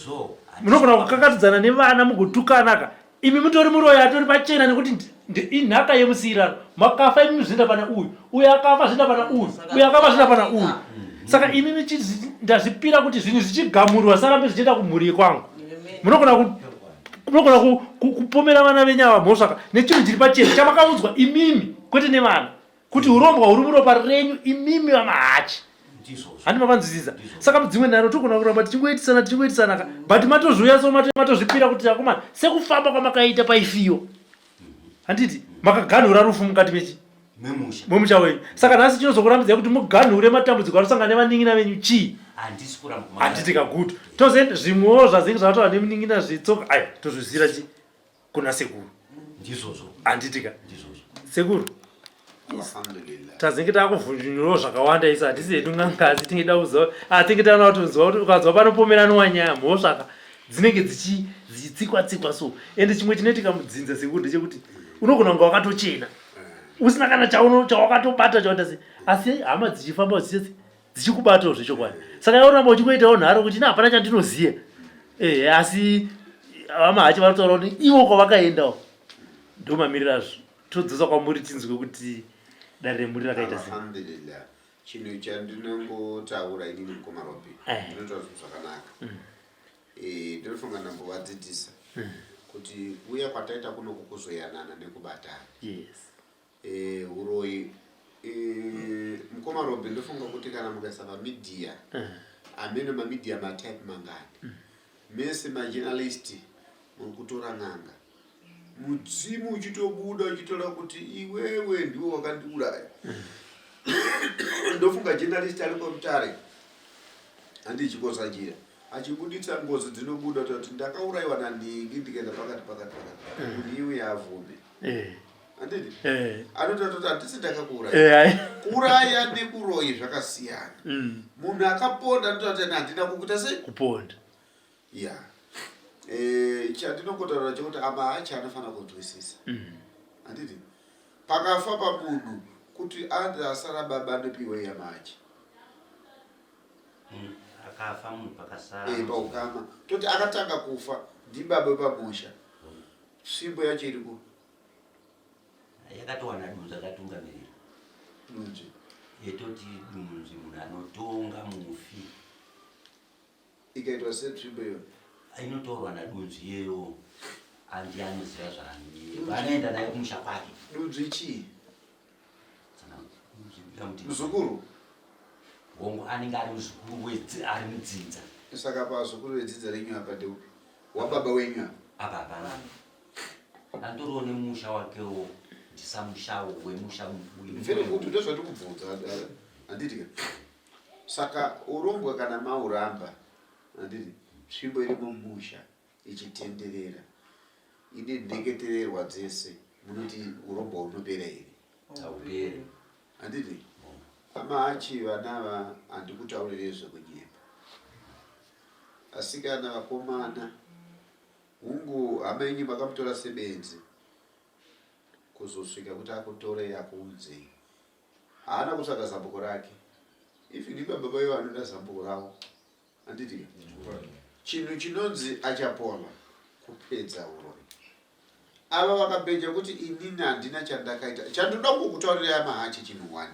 Ndizvozvo. Munogona kukakatidzana nevana mugotukanaka. Imi mutori muroyi atori pachena nekuti inhaka yemusiyirano. Makafa imi zvienda pana uyu. Uyu akafa zvienda pana uyu. Uyu akafa zvienda pana uyu. Saka imi ndazvipira kuti zvinhu zvichigamurwa sarambe zvichienda kumhuri kwangu. Munogona ku munogona kupomera vana venyu ava mhosva nechinhu chiri pachena chamakaudzwa imimi kwete nevana. kuti urombwa huri muropa renyu imimi vamahachi handi mavanzwisisa saka mudzimwe nharo togona kuramba tichingoitisana tichingoitisana ka but matozviuya so matozvipira kuti akomana sekufamba kwamakaita paifiyo handiti makaganhura rufu mukati mechi memusha wenyu saka nhasi chinozokurambidzai kuti muganhure matambudziko anosangana nevanin'ina venyu chii handiti kagutu tozoenda zvimwewo zvazinge zvakataura nemunin'ina zvitsoka aya tozvizira chii kuna sekuru ndizvozvo handitika sekuru tazenge takuvhunjunyurawo zvakawanda isu hatisi hedu n'anga asi tinge da kuziva ah, tinge taona kuti unzwa kuti ukanzwa panopomeraniwa nyaya mhosvaka dzinenge dzichitsikwa tsikwa so ende chimwe chinoitika mudzinza sekuru ndechekuti unogona kunge wakatochena usina kana chawakatobata chawaita se asi hama dzichifamba dzichitsi dzichikubatawo zvechokwadi saka iwe uramba uchingoitawo nharo kuti ina hapana chandinoziva eh, asi vamahachi vanotaura kuti ivo kwavakaendawo ndomamiriro azvo todzosa kwamuri tinzwe kuti dare remhuri rakaita sei alhamdulillah chinhu chandinongotaura inini mukoma robi eh. ndinotaura zvinhu zvakanaka mm. eh, ndinofunga ndambovadzidzisa mm. kuti kuuya kwataita kunoku kuzoyanana nekubatana yes Eh, huroyi eh, mukoma Robby ndofunga kuti kana mukaisa pamedia eh. amene mamedia matype mangani mm. mese majournalist muri kutora n'anga mudzimu uchitobuda uchitora kuti iwewe ndiwe wakandiuraya mm. ndofunga journalist ari kwamutare handichikosajira achibuditsa ngozi dzinobuda kuti ndakaurayiwa nanhingi ndikaenda pakati pakati pakati mm. kuti iwe yavhume eh. handiti eh. anotatoti handisi ndakakuuraya eh, kuuraya nekuroyi zvakasiyana mm. munhu akaponda anotati handina kukuita sei kuponda ya eh, chandinongotaura chekuti ama achi anofanira kunzwisisa mm. handiti pakafa pamunhu kuti anzi asara baba anopiwa yamachi mm, akafa munhu pakasara paukama toti akatanga kufa ndibaba pamusha tsvimbo yacho iri ku Yakatowana dunzvi akatungamirira. Dunzvi. Yetoti dunzvi munhu anotonga mufi. Ikaitwa setsvimbo iyo. Inotorwa nadunzvi iyeyo andi anoziva zvaanoita. Anoenda naye kumusha kwake. Dunzvi chii? Muzukuru. Hongu anenge ari muzukuru wedzi ari mudzinza. Saka pazukuru vedzinza renyu apa ndeupi? Wababa wenyu apa? Apa hapana. Andoriwo nemusha wakewo ndisamushawo wemusha Very good, ndozvatikubvunza handiti ka saka urombwa kana mauramba handiti tsvimbo iri mumusha ichitenderera ine nheketererwa dzese munoti urombwa hunopera here hauperi handiti amahachi vana ava handikutaurire zvekunyepa asikana vakomana Hungu hama yenyu makamutora sebenzi kuzosvika kuti akutorei akuunzei. Haana kutsvaga zambuko rake. Even ibaba vaiva vanoda zambuko ravo. Handiti chinhu chinonzi achapola kupedza uroyi. Ava vakabheja kuti inini handina chandakaita. Chandoda kukutaurirai amahachi chinhu one.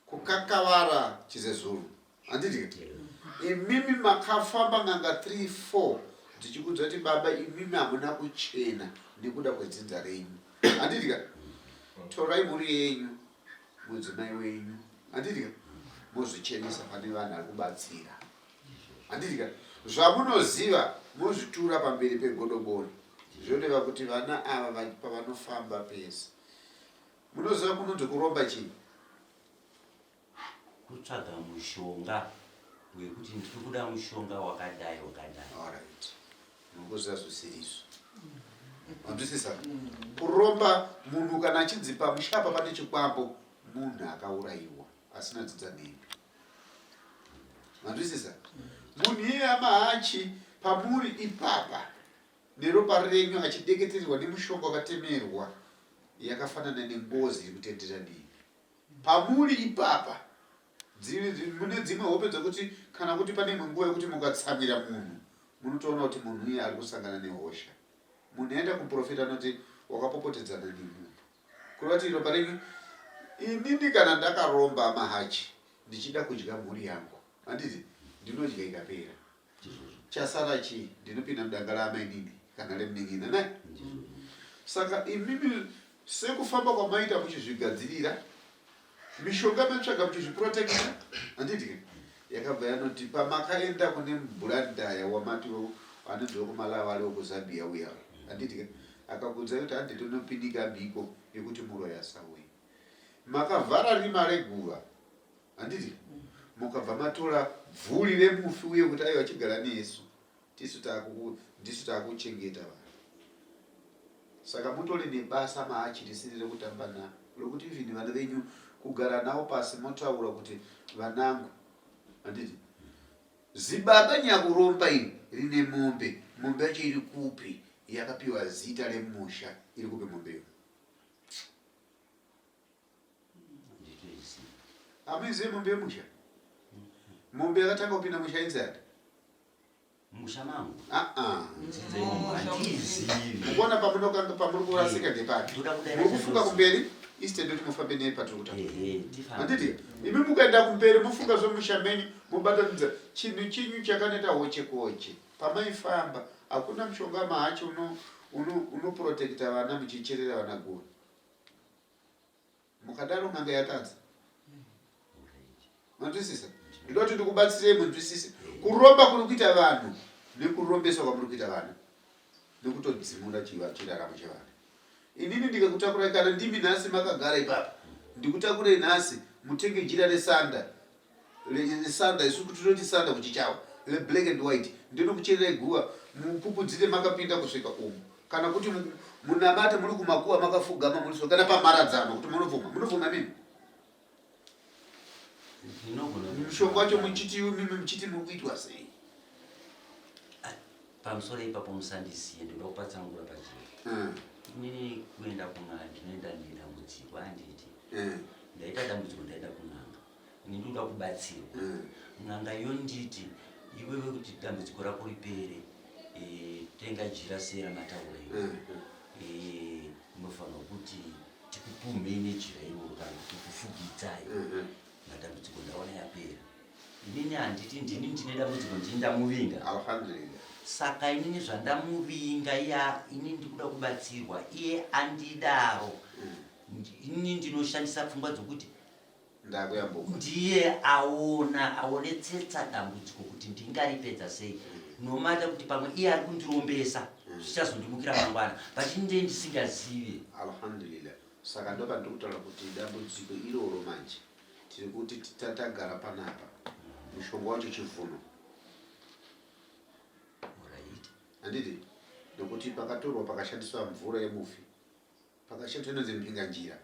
Kukakavara chizezuru handiti imimi makafamba n'anga 3 4 dzichikuudza kuti baba imimi hamuna kuchena nekuda kwedzinza renyu handiti ka torai mhuri yenyu mudzimai wenyu handiti ka mozvichenesa pane vanhu ari kubatsira handiti ka zvamunoziva mozvitura pamberi pegodobori zvoreva kuti vana ava pavanofamba pese Munoziva kunonzi kuromba chii? Kutsvaga mushonga wekuti ndiri kuda mushonga wakadai wakadai. Alright. Munokuziva zvisirizvo. Manzwisisa? Kuromba munhu kana achinzi pamusha apa pane chikwambo munhu akaurayiwa asina dzidza nemi. Manzwisisa? Munhu iyeye amahachi pamuri ipapa Neropa renyu achideketererwa nemushonga wakatemerwa yakafanana nengozi iri kutendera nemi. Pamuri ipapa. Mune dzimwe hope dzekuti kana kuti pane imwe nguva yekuti mukatsamwira munhu munotoona kuti munhu iye ari kusangana nehosha. Munhu aenda kumuprofita anoti wakapopotedzana nemunhu. Kureva kuti ropa renyu inini kana ndakaromba mahachi ndichida kudya mhuri yangu handiti ndinodya ikapera. Chasara chii ndinopinda mudanga raamainini kana remunin'ina nai. Saka imimi sekufamba kwamaita muchizvigadzirira Mishonga maitsvaga muchizviprotecta handiti ke yakabva yanoti pamakaenda kune mubhurandaya wamati anonzi wekuMalawi ari wekuZambia uya handiti ke akakuudzai kuti hande tonopinika mhiko yekuti muroyi asauye makavhara rima reguva handiti mukabva matora bvuri remufi uye kuti aiwa chigara nesu Tisu takuku ndisu takuchengeta vanhu. Saka mutori nebasa mahachi risiri rekutamba naro rekuti even vana venyu kugara navo pasi motaura kuti vanangu handiti zibaba nyakuromba iri rine mombe mombe yacho iri kupi yakapiwa zita remusha iri kupi mombe iyo Hamuizive mombe yemusha? Mombe yakatanga kupinda musha inzi ani? Musha mangu. Ah ah. Mukuona pamunokanga pamuri kurasika ndepapi? Muri kufunga kumberi instead yekuti mufambe nei patiri kutaura. Handiti imi mukaenda kumberi mofunga zvemusha menyu mobatanidza chinhu chenyu chakaneta hoche koche. Pamaifamba hakuna mushonga mahachi uno unoprotecta uno vana muchicherera vana gura. Mukadaro n'anga yatadza. Manzwisisa? Ndoda kuti ndikubatsirei munzwisise. Kuromba kuri kuita vanhu nekurombeswa kwamuri kuita vana nekutodzimura chiraramo chevana. Inini ndikakutakurai kana ndimi nhasi makagara ipapa ndikutakurei nhasi mutenge jira resanda Sanda isu tinoti sanda kuchichawa reblack and white ndinokuchererai guva mupupudzire makapinda kusvika umu kana kuti munamate muri kumakuva makafugama muri so kana pamharadzano kuti munobvuma munobvuma mimi mushonga wacho muchiti mimi muchiti muri kuitwa sei Pamusoro ipapo musandisiye ndoda kupatsanangura pachena. Inini kuenda kun'anga ndinoenda nedambudziko handiti. Ndaita dambudziko ndaenda kun'anga. Ini ndoda kubatsirwa. N'anga yonditi iwewe kuti dambudziko rako ripere eh, tenga jira sera mataura iwe. Eh, unofanirwa kuti tikupumhei nejira iroro kana kuti tikufugidzai. Madambudziko ndaona yapera. Inini handiti ndini ndine dambudziko ndini ndamuvinga. Alhamdulillah. Saka inini zvandamuvinga iye ini ndikuda kubatsirwa iye andidaro. Inini ndinoshandisa pfungwa dzokuti Ndakuyambuka. ndiye aona aonetsetsa dambudziko kuti ndingaripedza sei nomata kuti pamwe iye ari kundirombesa zvichazondimukira mangwana but ini ndee ndisingazive. Alhamdulillah. Saka ndopandiri kutaura kuti dambudziko iroro manje tiri kuti tatagara panapa mushonga wacho chivhuno handiti nekuti pakatorwa pakashandiswa mvura yemufi pakashandiswa inonzi mpinganjira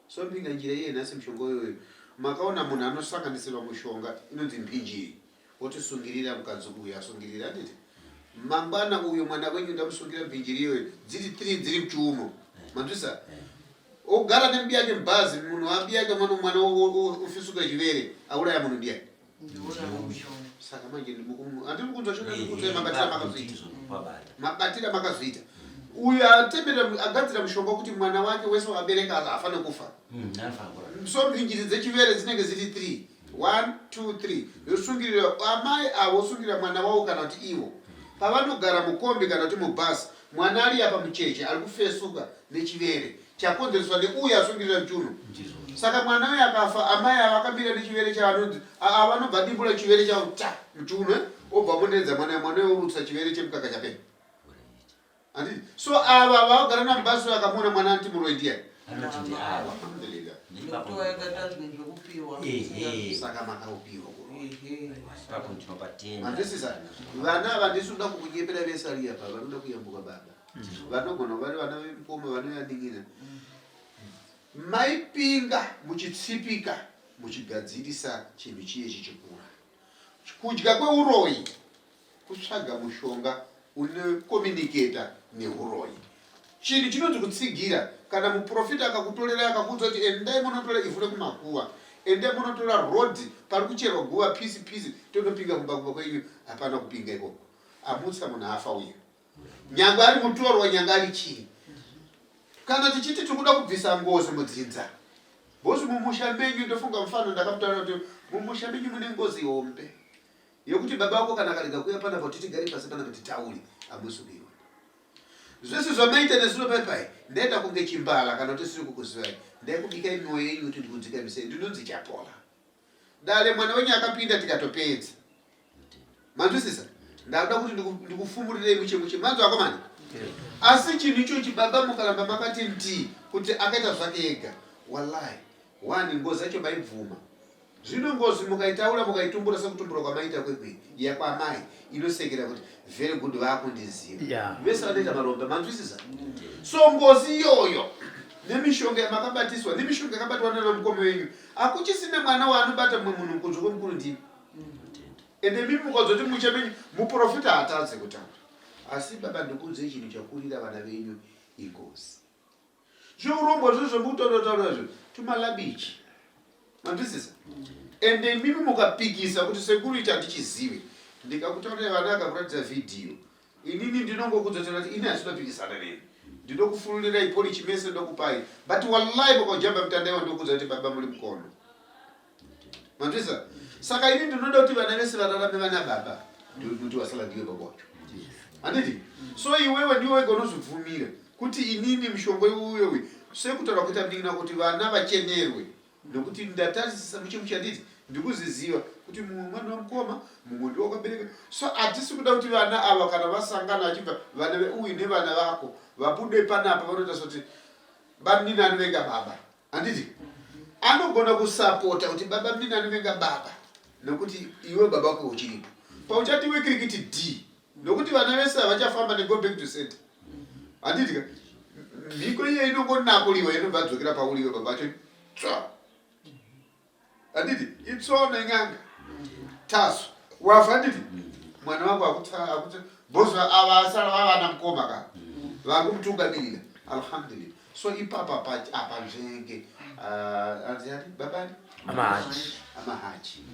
so mpinganjira iye nhasi mushonga uyoyo makaona munhu anosanganisirwa mushonga inonzi mpinjiri Wotisungirira mukadzi uyu asungirira handiti mangwana uyo mwana wenyu ndamusungira mbinjiri iyoyo dziri 3 dziri muchiuno manzwisa ogara nembiya yake mubhazi munhu abiyake mwana mwana ofisuka chivere auraya munhu ndiyani saka manje handiri kunzwa chonekuudzai mabatira makazviita mabatira makazviita uyu atemera agadzira mushonga wekuti mwana wake wese waabereka haafane kufa so mbinjiri dzechivere dzinenge dziri 3 1 2 3 yosungirira amai avo osungirira mwana wavo kana kuti ivo pavanogara mukombi kana kuti mubhasi mwana ari apa mucheche ari kufesuka nechivere chakonzereswa neuyo asungirira muchuno saka mwana uyo akafa amai ava akamira nechivere chavanonzi vanobva dimbura chivere chavo ta muchuno eh? obva amonderedza mwana mwana uyo orutsa chivere chemukaka chapera Handiti? So ava vagara namubasi akamuona mwana anti muroyi ndiyani? Anoti ndi ava. Alhamdulillah. Ipapo Nekuti wakaita zvinhu zvekupiwa. Ehe. Saka makaupiwa kuroyi. Ehe. Ipapo ndinopatenda. Manzwisisa? Vana ava ndisi kuda kukunyepera vese ari apa vanoda kuyambuka baba. Vanogona vari vana vemukoma vanoyanin'ina. Maipinga muchitsipika muchigadzirisa chinhu chiye chichikura. Kudya kweuroyi Kutsvaga mushonga une communicator nehuroyi. Chinhu chinonzi kutsigira kana muprofita akakutorerai akakuudza kuti endai munotora ivhu rekumakuva. Ende munotora road pari kucherwa guva pisi pisi tonopinga kumba kumba kwenyu hapana kupinga ikoko. Amutsa munhu afa uya. Nyangwe ari mutorwa nyangwe ari chii. Kana tichiti tiri kuda kubvisa ngozi mudzinza. Boss mumusha menyu ndofunga mufana ndakamutaurira kuti mumusha menyu mune ngozi hombe. Yekuti baba vako kana akarega kuuya panapa kuti tigare pasi panapa titaure hamusi kuiona. Zvese zvamaita nezuro pai pai ndaita kunge chimbala kana kuti siri kukuzivai ndaikubikai mwoyo yenyu kuti ndikudzikamisei ndinonzi Chapola. Dare mwana wenyu akapinda tikatopedza. Manzwisisa? Ndakuda kuti ndikufumurirei muche muche. Manzwa akomana? Asi chinhu ichochi baba mukaramba makati ndii kuti akaita zvake ega. Wallahi. One ngozi yacho maibvuma. Zvino ngozi mukaitaura mukaitumbura sekutumbura kwamaita kwekwe yakwamai inosekera kuti very good vakundiziva. Yeah. Vese vanoita marombe manzwisisa? So ngozi iyoyo nemishonga yamakabatiswa nemishonga yakabatwa nana mukoma wenyu hakuchisina mwana waanobata mumwe munhu kunze kwemukuru ndimi. Ende mimi mukazoti musha menyu muprofita haatadze kutaura. Asi baba ndikuudzei chinhu chakurira vana venyu ingozi. Zveurombwa zvese zvamukutaura taura izvo tumalabichi. Manzwisisa? Ende imimi mukapikisa kuti sekuru ichi handichizive. Ndikakutaurira vana akakuratidza vhidhiyo. Inini ndinongokudzosera kuti ini handinopikisana nemi. Ndinokufururirai polichi mese ndokupai. But wallahi mukajamba mutanda iwa ndokuudza kuti baba muri mukono. Manzwisisa? Saka ini ndinoda kuti vana vese vararame vana baba. Ndikuti wasala ndiwe baba wacho. Handiti? So iwewe ndiwe wega unozvibvumira kuti inini mushonga uyo uyu sekutaura kuita munin'ina kuti vana vachenerwe nekuti ndatarisisa muche muche handiti ndikuziziva kuti mumwe mwana wamukoma mumwe ndiwo wakabereka so hatisi kuda kuti vana ava kana vasangana vachibva vana veuyu nevana vako vabude panapa vanoita soti bamunini anovenga baba Handiti anogona kusapota kuti baba mnini anovenga baba nokuti iwe baba wake uchiripo. Pauchati iwe kirikiti D nokuti vana vese havachafamba ne go back to center. Handiti ka mhiko iye inongonakuliwa inobva adzokera pauri iwe baba acho tsva. Handiti itsono in'anga tasu wafa handiti mwana wangu akutsa akutsa boss ava asara vavana mukoma ka vakumutungamirira alhamdulillah so ipapa pa apa nzvenge ah, anzi ani babani Amahachi. amahachi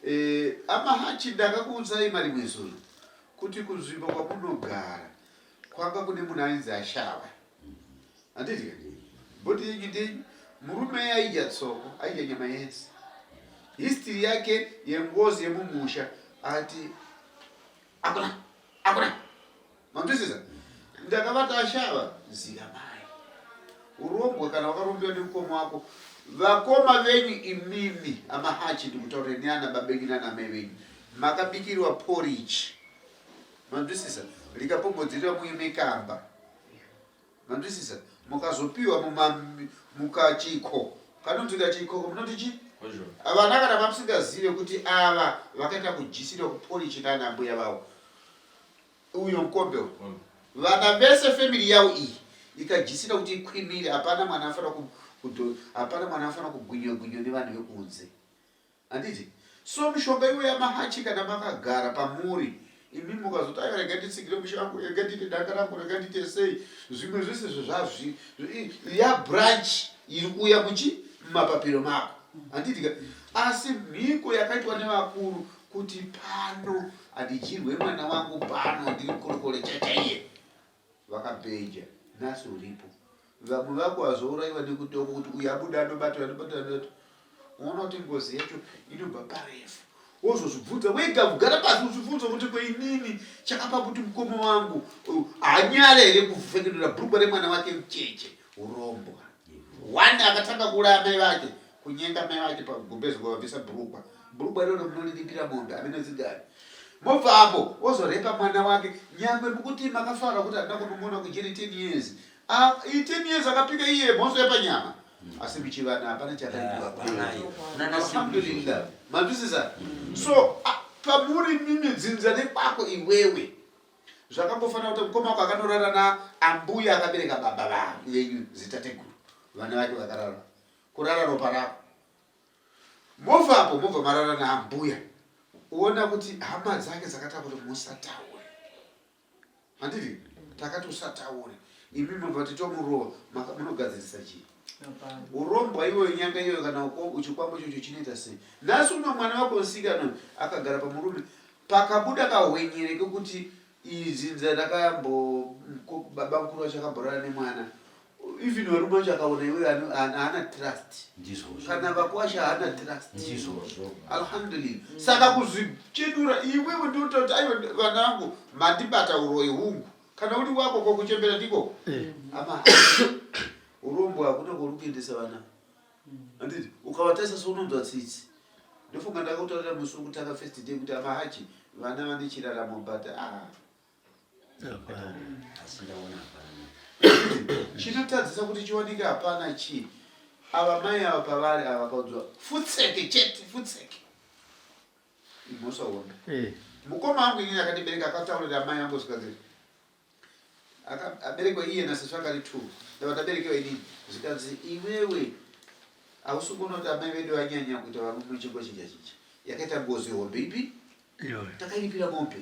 eh amahachi ndakakuudzai marimwe zuro kuti kunzvimbo kwamunogara kwanga kune munhu ainzi ashava Handiti ka? Body yenyu ndeyenyu. Murume aidya tsoko, aidya nyama yese. History yake yengozi yemumusha ati akuna akuna. Manzwisisa? Ndakavata ashava zikamai. Urombwa kana wakarombewa nemukoma wako vakoma venyu imimi amahachi ndikutaurira neana babenyu nana amai venyu makabikirwa porridge manzwisisa likapombodzirira muime kamba Manzwisisa? Mukazopiwa muma mukachikho kanonzi kachikho munoti chi vana kana vamusingazive kuti ava vakaita kujisira kupolichi nana mbuya vavo uyo mukombe uyu mm. vana vese family yavo iyi ikajisira kuti ikwimire hapana mwana afanira hapana mwana afanira kugwinywa gwinywa nevanhu vekunze Handiti? So mishonga iyoyo yamahachi kana makagara pamuri imi mukazoti aiwa rega nditsigire musha wangu rega ndiite danga rangu rega ndiite sei zvimwe zvese zvazvi yabranch iri kuuya muchi mumapapiro mako handiti ka asi mhiko yakaitwa nevakuru kuti pano handidyirwe mwana wangu pano ndiri mukorokore chachaiye Vakabheja nhasi uripo. Vamwe vako vazouraiwa nekutoko kuti uyu abuda anobatwa anobatwa anobatwa. Unoona kuti ngozi yacho inobva parefu. Wozozvibvunza wega kugara pasi uzvibvunza kuti ko inini chakapa kuti mukoma wangu haanyare here kuvhengenura bhurugwa remwana wake mucheche urombwa. One akatanga kuuraya mai vake kunyenga mai vake pagumbezi kuvabvisa bhurugwa. Bhurugwa iroro munoriripira mombe amene dzingani. Mobva apo ozorepa mwana wake nyangwe mukuti makafara kuti handina kunomuona kujeri 10 years. Ah, i 10 years akapika iye mhosva yepanyama. Asi muchivana hapana chakaipiwa. Alhamdulillah. Manzwisisa? So ah, pamuri mimi dzinza nekwako iwewe zvakangofanira kuti mukoma wako akanorara na ambuya akabereka baba venyu zitateguru vana vake vakarara kurara ropa rako Mobva apo mobva marara naambuya uona kuti hama dzake dzakataura kuti musataure handiti takati usataure imi mobva kuti tomurova munogadzirisa chii? Urombwa iwoyo nyanga iyoyo kana chikwambo ichocho chinoita sei? Nhasi uno mwana wako musikana akagara pamurume pakabuda kahwenyere kekuti idzinza rakambo baba mukuru vacho akamborara nemwana even varume vacho akaona iwewe haana trust kana vakwasha haana trust alhamdulillah saka kuzvichenura iwewe ndinotaura kuti aiwa vana vangu mandibata uroyi hungu Kana uri wako ko kuchembera ndiko? Eh. Ama urombo hakuna kwauri kuendesa vana. Handiti ukavatarisa sounonzwa tsitsi. Ndofunga ndakakutaurira musi wekutanga first day kuti amahachi vana vane chiraramo but ah. Asi ndaona hapana. Chinotadzisa kuti chiwanike hapana chii? Ava mai ava pavari ava vakaudzwa futseke chete futseke. Imhosva hombe. Eh. Mukoma wangu inini akandibereka akataurira amai vangu zvikanzi aberekwa iye nasisi vakari two ndava ndaberekewa inini zvikanzi iwewe hausi kuona kuti amai vedu vanyanya kuita varume chingochinja chinja yakaita ngozi hombe ipi takairipira mombe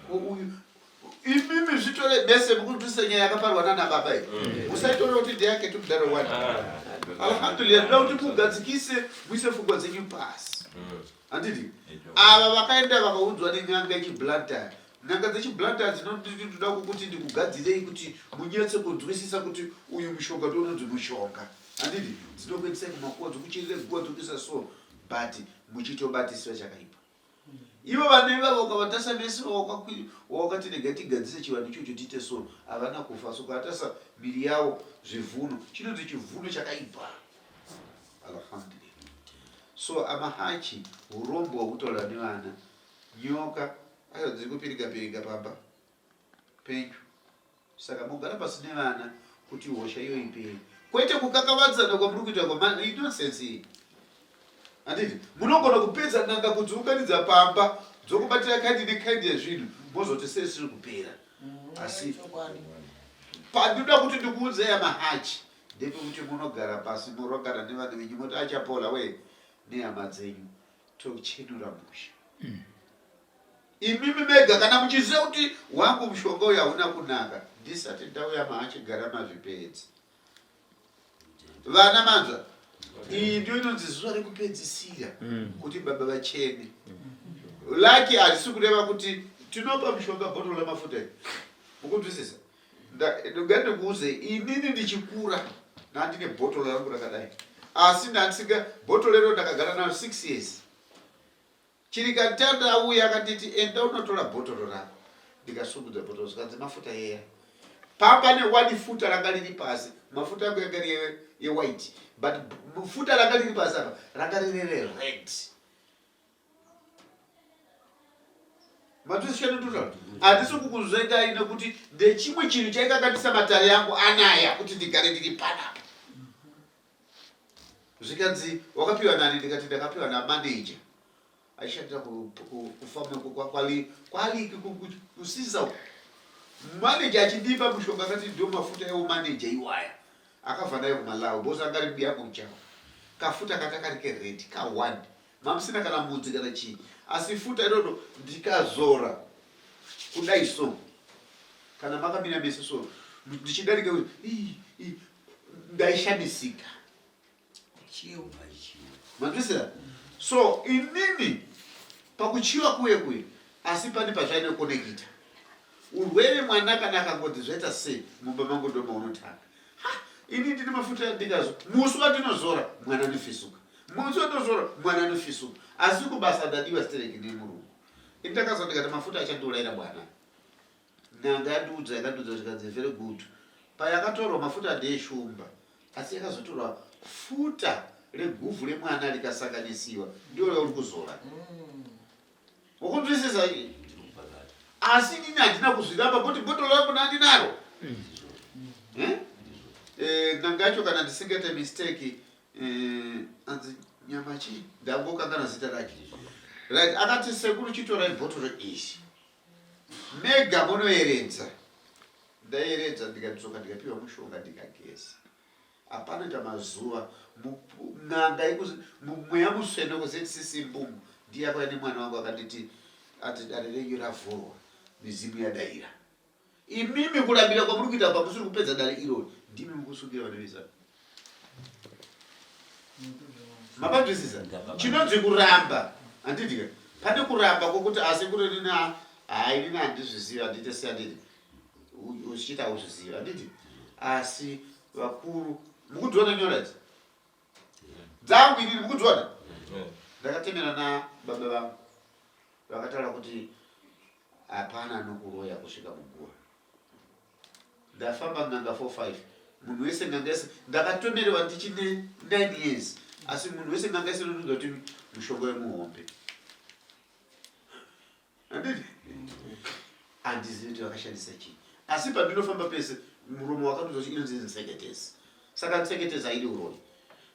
ko uyu imimi zvitore mese mukunzwisisa nyaya yakaparwa nana baba iyi mm. musaitore kuti ndeyake tumudaro wani ah. alhamdulillah ndoda kuti mugadzikise muise pfungwa dzenyu pasi mm. handiti ava vakaenda vakaudzwa nen'anga yechiblantyre n'anga dzechiblantyre dzinondoda kukuti ndikugadzirei kuti munyatse kunzwisisa kuti uyu mushonga ndounonzi mushonga handiti dzinokuendesai kumakuwa dzokuchirire guwa dzokuisa so but muchitobatisira chakaipa Ivo vanhu ivavo ukavatasa vese wawakati rega tigadzise chivanhu ichocho tiite so havana kufa so ukavatasa miri yavo zvivhuno chinonzi chivhuno chakaipa alhamdulillah so amahachi urombo hwekutaura nevana nyoka ayo dziri kupiriga piriga pamba penyu Saka mogara pasi nevana kuti hosha iyo ipere kwete kukakavadzana kwamuri kuita kwa nonsense iyi handiti munogona kupedza n'anga kudziunganidza pamba dzokubatira kaindi nekaindi yezvinhu mozoti sei siri kupera mm, asi pandinoda kuti ndikuudzei amahachi ndepekuti munogara pasi morongana nevana venyu moti achapola we nehama dzenyu tochenura musha mm. Imimi mega kana muchiziva kuti wangu mushonga uyu hauna kunaka ndisati ndauya maachigara mazvipedza. Vana manzwa iyi ndiyo inonzi zuva rekupedzisira mm. kuti baba vachene. Lucky hazvisi kureva kuti tinopa mushonga bhotoro remafuta iri. Mukunzwisisa? Ngandikuuze inini ndichikura ndandine bhotoro rangu rakadai asi ndandisinga bhotoro iro ndakagara naro 6 years Chirikatanda auya akanditi enda unotora bhotoro rako. Ndikasumudza bhotoro zvikanzi mafuta heya. Pamba ne one futa ranga riri pasi. Mafuta angu yanga iri yewhite but futa ranga riri pasi apa ranga riri rered. Matuzishandototaura handisi kukuzvengai nekuti ndechimwe chinhu chaikanganisa matare yangu anaya kuti ndigare ndiri panapa. Zvikanzi wakapiwa nani ndikati ndakapiwa namanager aishandira kufamu kwaliki kusisa uko manager achindipa mushonga akati ndio mafuta ewo manager iwaya akabva nayo kumalawi bcause anga ari mbiyangu muchawo kafuta kata kari kered ka one mamusina kana mudzi kana chii asi futa iroro ndikazora kudai so kana makamira mese so ndichidarika ndaishamisika manzwisira so inini pakuchiwa kuye kuye asi pane pazvainokonekita urwere mwana kana akangoti zvaita sei mumba mangu ndomaunotanga ini ndine mafuta ndikazo musi wandinozora mwana anofisuka musi wandinozora mwana anofisuka asi kubasa ndadiwa stereki nemurungu ini ndakazo ndikati mafuta achandiurayira bwana N'anga yandiudza yakandiudza zvikanzi very good payakatorwa mafuta ndeeshumba asi yakazotorwa futa reguvhu remwana rikasanganisiwa ndiyo rauri kuzora wakunzwisisa asi inini handina kuzviramba kuti botoro rangu nandinaro eh? Eh, n'anga yacho kana ndisingaite mistake eh, anzi nyama chii ndangokangana zita rake right akati sekuru chitorai bhotoro iri Mega munoeredza. Ndaeredza ndikadzoka ndikapiwa mushonga ndikageza. Hapana ita mazuva n'anga mweya musvene kuZCC Mbungu ndiye akauya nemwana wangu akanditi ati dare renyu ravhurwa midzimu yadaira. Imimi kurambira kwamuri kuita pamusiri kupedza dare irori ndimi mukusungira vana vezanu. Mapanzwisisa? Chinonzi kuramba handiti ka pane kuramba kwokuti asi kuri nina hayi nina handizvizivi handiite sei handiti uchiita hauzvizivi handiti asi vakuru mukudziona nyora idzi dzangu inini mukudziona ndakatemera nababa vangu vakataura kuti hapana anokuroya kusvika muguva Ndafamba n'anga 4 5 munhu wese n'anga yese ndakatomerewa ndichine 9 years asi munhu wese n'anga yese inondiudza kuti mushonga wemuhombe handiti handizivi kuti vakashandisa chii asi pandinofamba pese muromo wakandiudza kuti inonzi nseketesi saka nseketesi haidi uroyi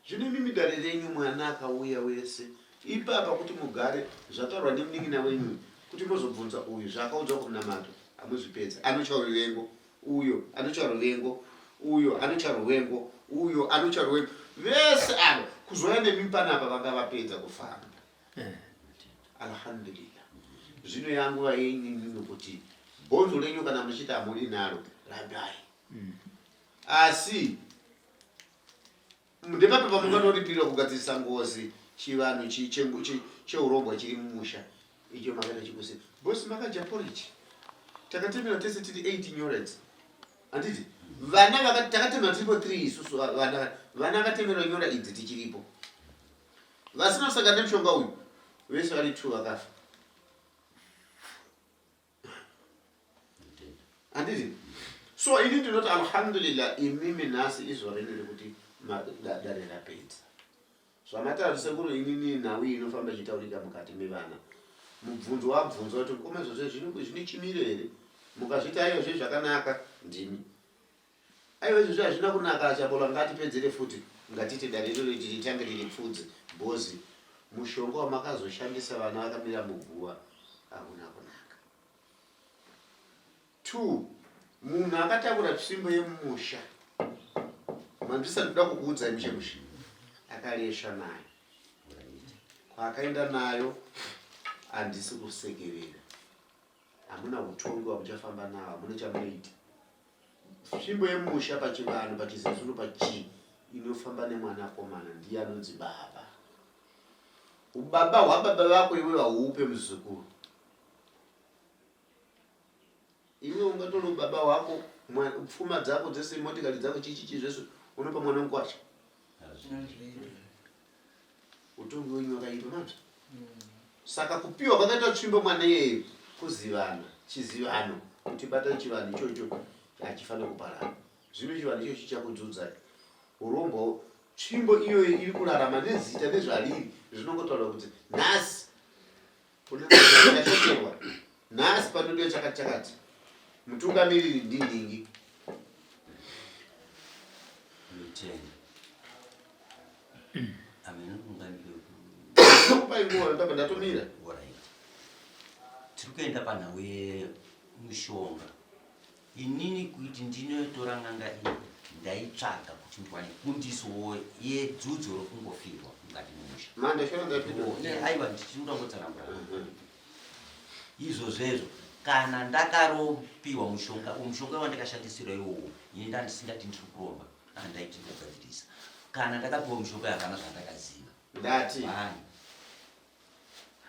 zvino imimi dare renyu mwana akauya wese ipapa kuti mugare zvataurwa nemunin'ina wenyu kuti mozobvunza uyu zvaakaudzwa kumunamato hamuzvipedza anotya ruvengo uyo anotya ruvengo uyo anotya ruvengo uyo anotya ruvengo vese ava kuzouya nemi panapa vanga vapedza kufamba eh. Alhamdulillah zvino yanguva yenyu imimi kuti bhonzo renyu kana muchiti hamudi naro rambai mm. Asi Ndepapi pamunganoripirira kugadzirisa ngozi chivanhu cheurombwa chiri mumusha icho makaita chikusi boss makadya porridge takatemera tese tiri 8 nyora idzi handiti vana takatemera tiripo 3 isusu vana vana vakatemerwa nyora idzi tichiripo vasina kusangana nemushonga uyu vese vari 2 vakafa handiti so ini ndinoti alhamdulillah imimi nhasi izuva renyu rekuti dare rapedza zvamataura sekuru inini nhau iyi inofamba ichitaurika mukati mevana mubvunzo wabvunzwa kuti mukoma izvozvo zvine chimiro here mukazviti aiwa zve zvakanaka ndimi aiwa izvozvo hazvina kunaka achabola ngatipedzere futi ngatite dare iroro titange tiripfudze bhozi mushonga wamakazoshandisa vana vakamira muguva hauna kunaka Two, munhu akatakura tsvimbo yemumusha mandisa ndoda kukuudzai mushe mushe akaresva nayo kwaakaenda nayo handisi kusekerera hamuna utongi wamuchafamba nawo hamuna chamunoita tsvimbo yemusha pachivanhu pachizezuru pachii inofamba nemwanakomana ndiye anonzi baba ubaba hwababa vako iwe hauupe muzukuru Iwe ungatore ubaba hwako, pfuma dzako dzese, motikari dzako, chichichi zvese unopa mwana mukwasha. Utongi wenyu wakaipa manje. Saka kupiwa kwakaita tsvimbo mwana iyeyo kuzivana, chizivano kuti bata chivanhu ichocho hachifanira kuparara. Zvino chivanhu ichocho chichakudzudzai. Urombo tsvimbo iyoyo iri kurarama nezita nezvariri zvinongotaura kuti nhasi Ndashokerwa nhasi panodiwa chakati chakati mutungamiriri ndinhingi. Kupai nguva ndabva ndatomira. Tiri kuenda panhau yemushonga. Inini kuti ndinotora n'anga iyi ndaitsvaga kuti ndiwane kundiso yedzudzo rokungofirwa mukati memusha. Manda shona ndapindura. Aiwa ndichiri kuda kutsanangura. Izvozvezvo kana ndakaropiwa mushonga mushonga wandakashandisirwa iwowo ini ndandisingati ndiri kuromba andaiti ndogadzirisa kana ndakapiwa mushonga hapana zvandakaziva. Ndati.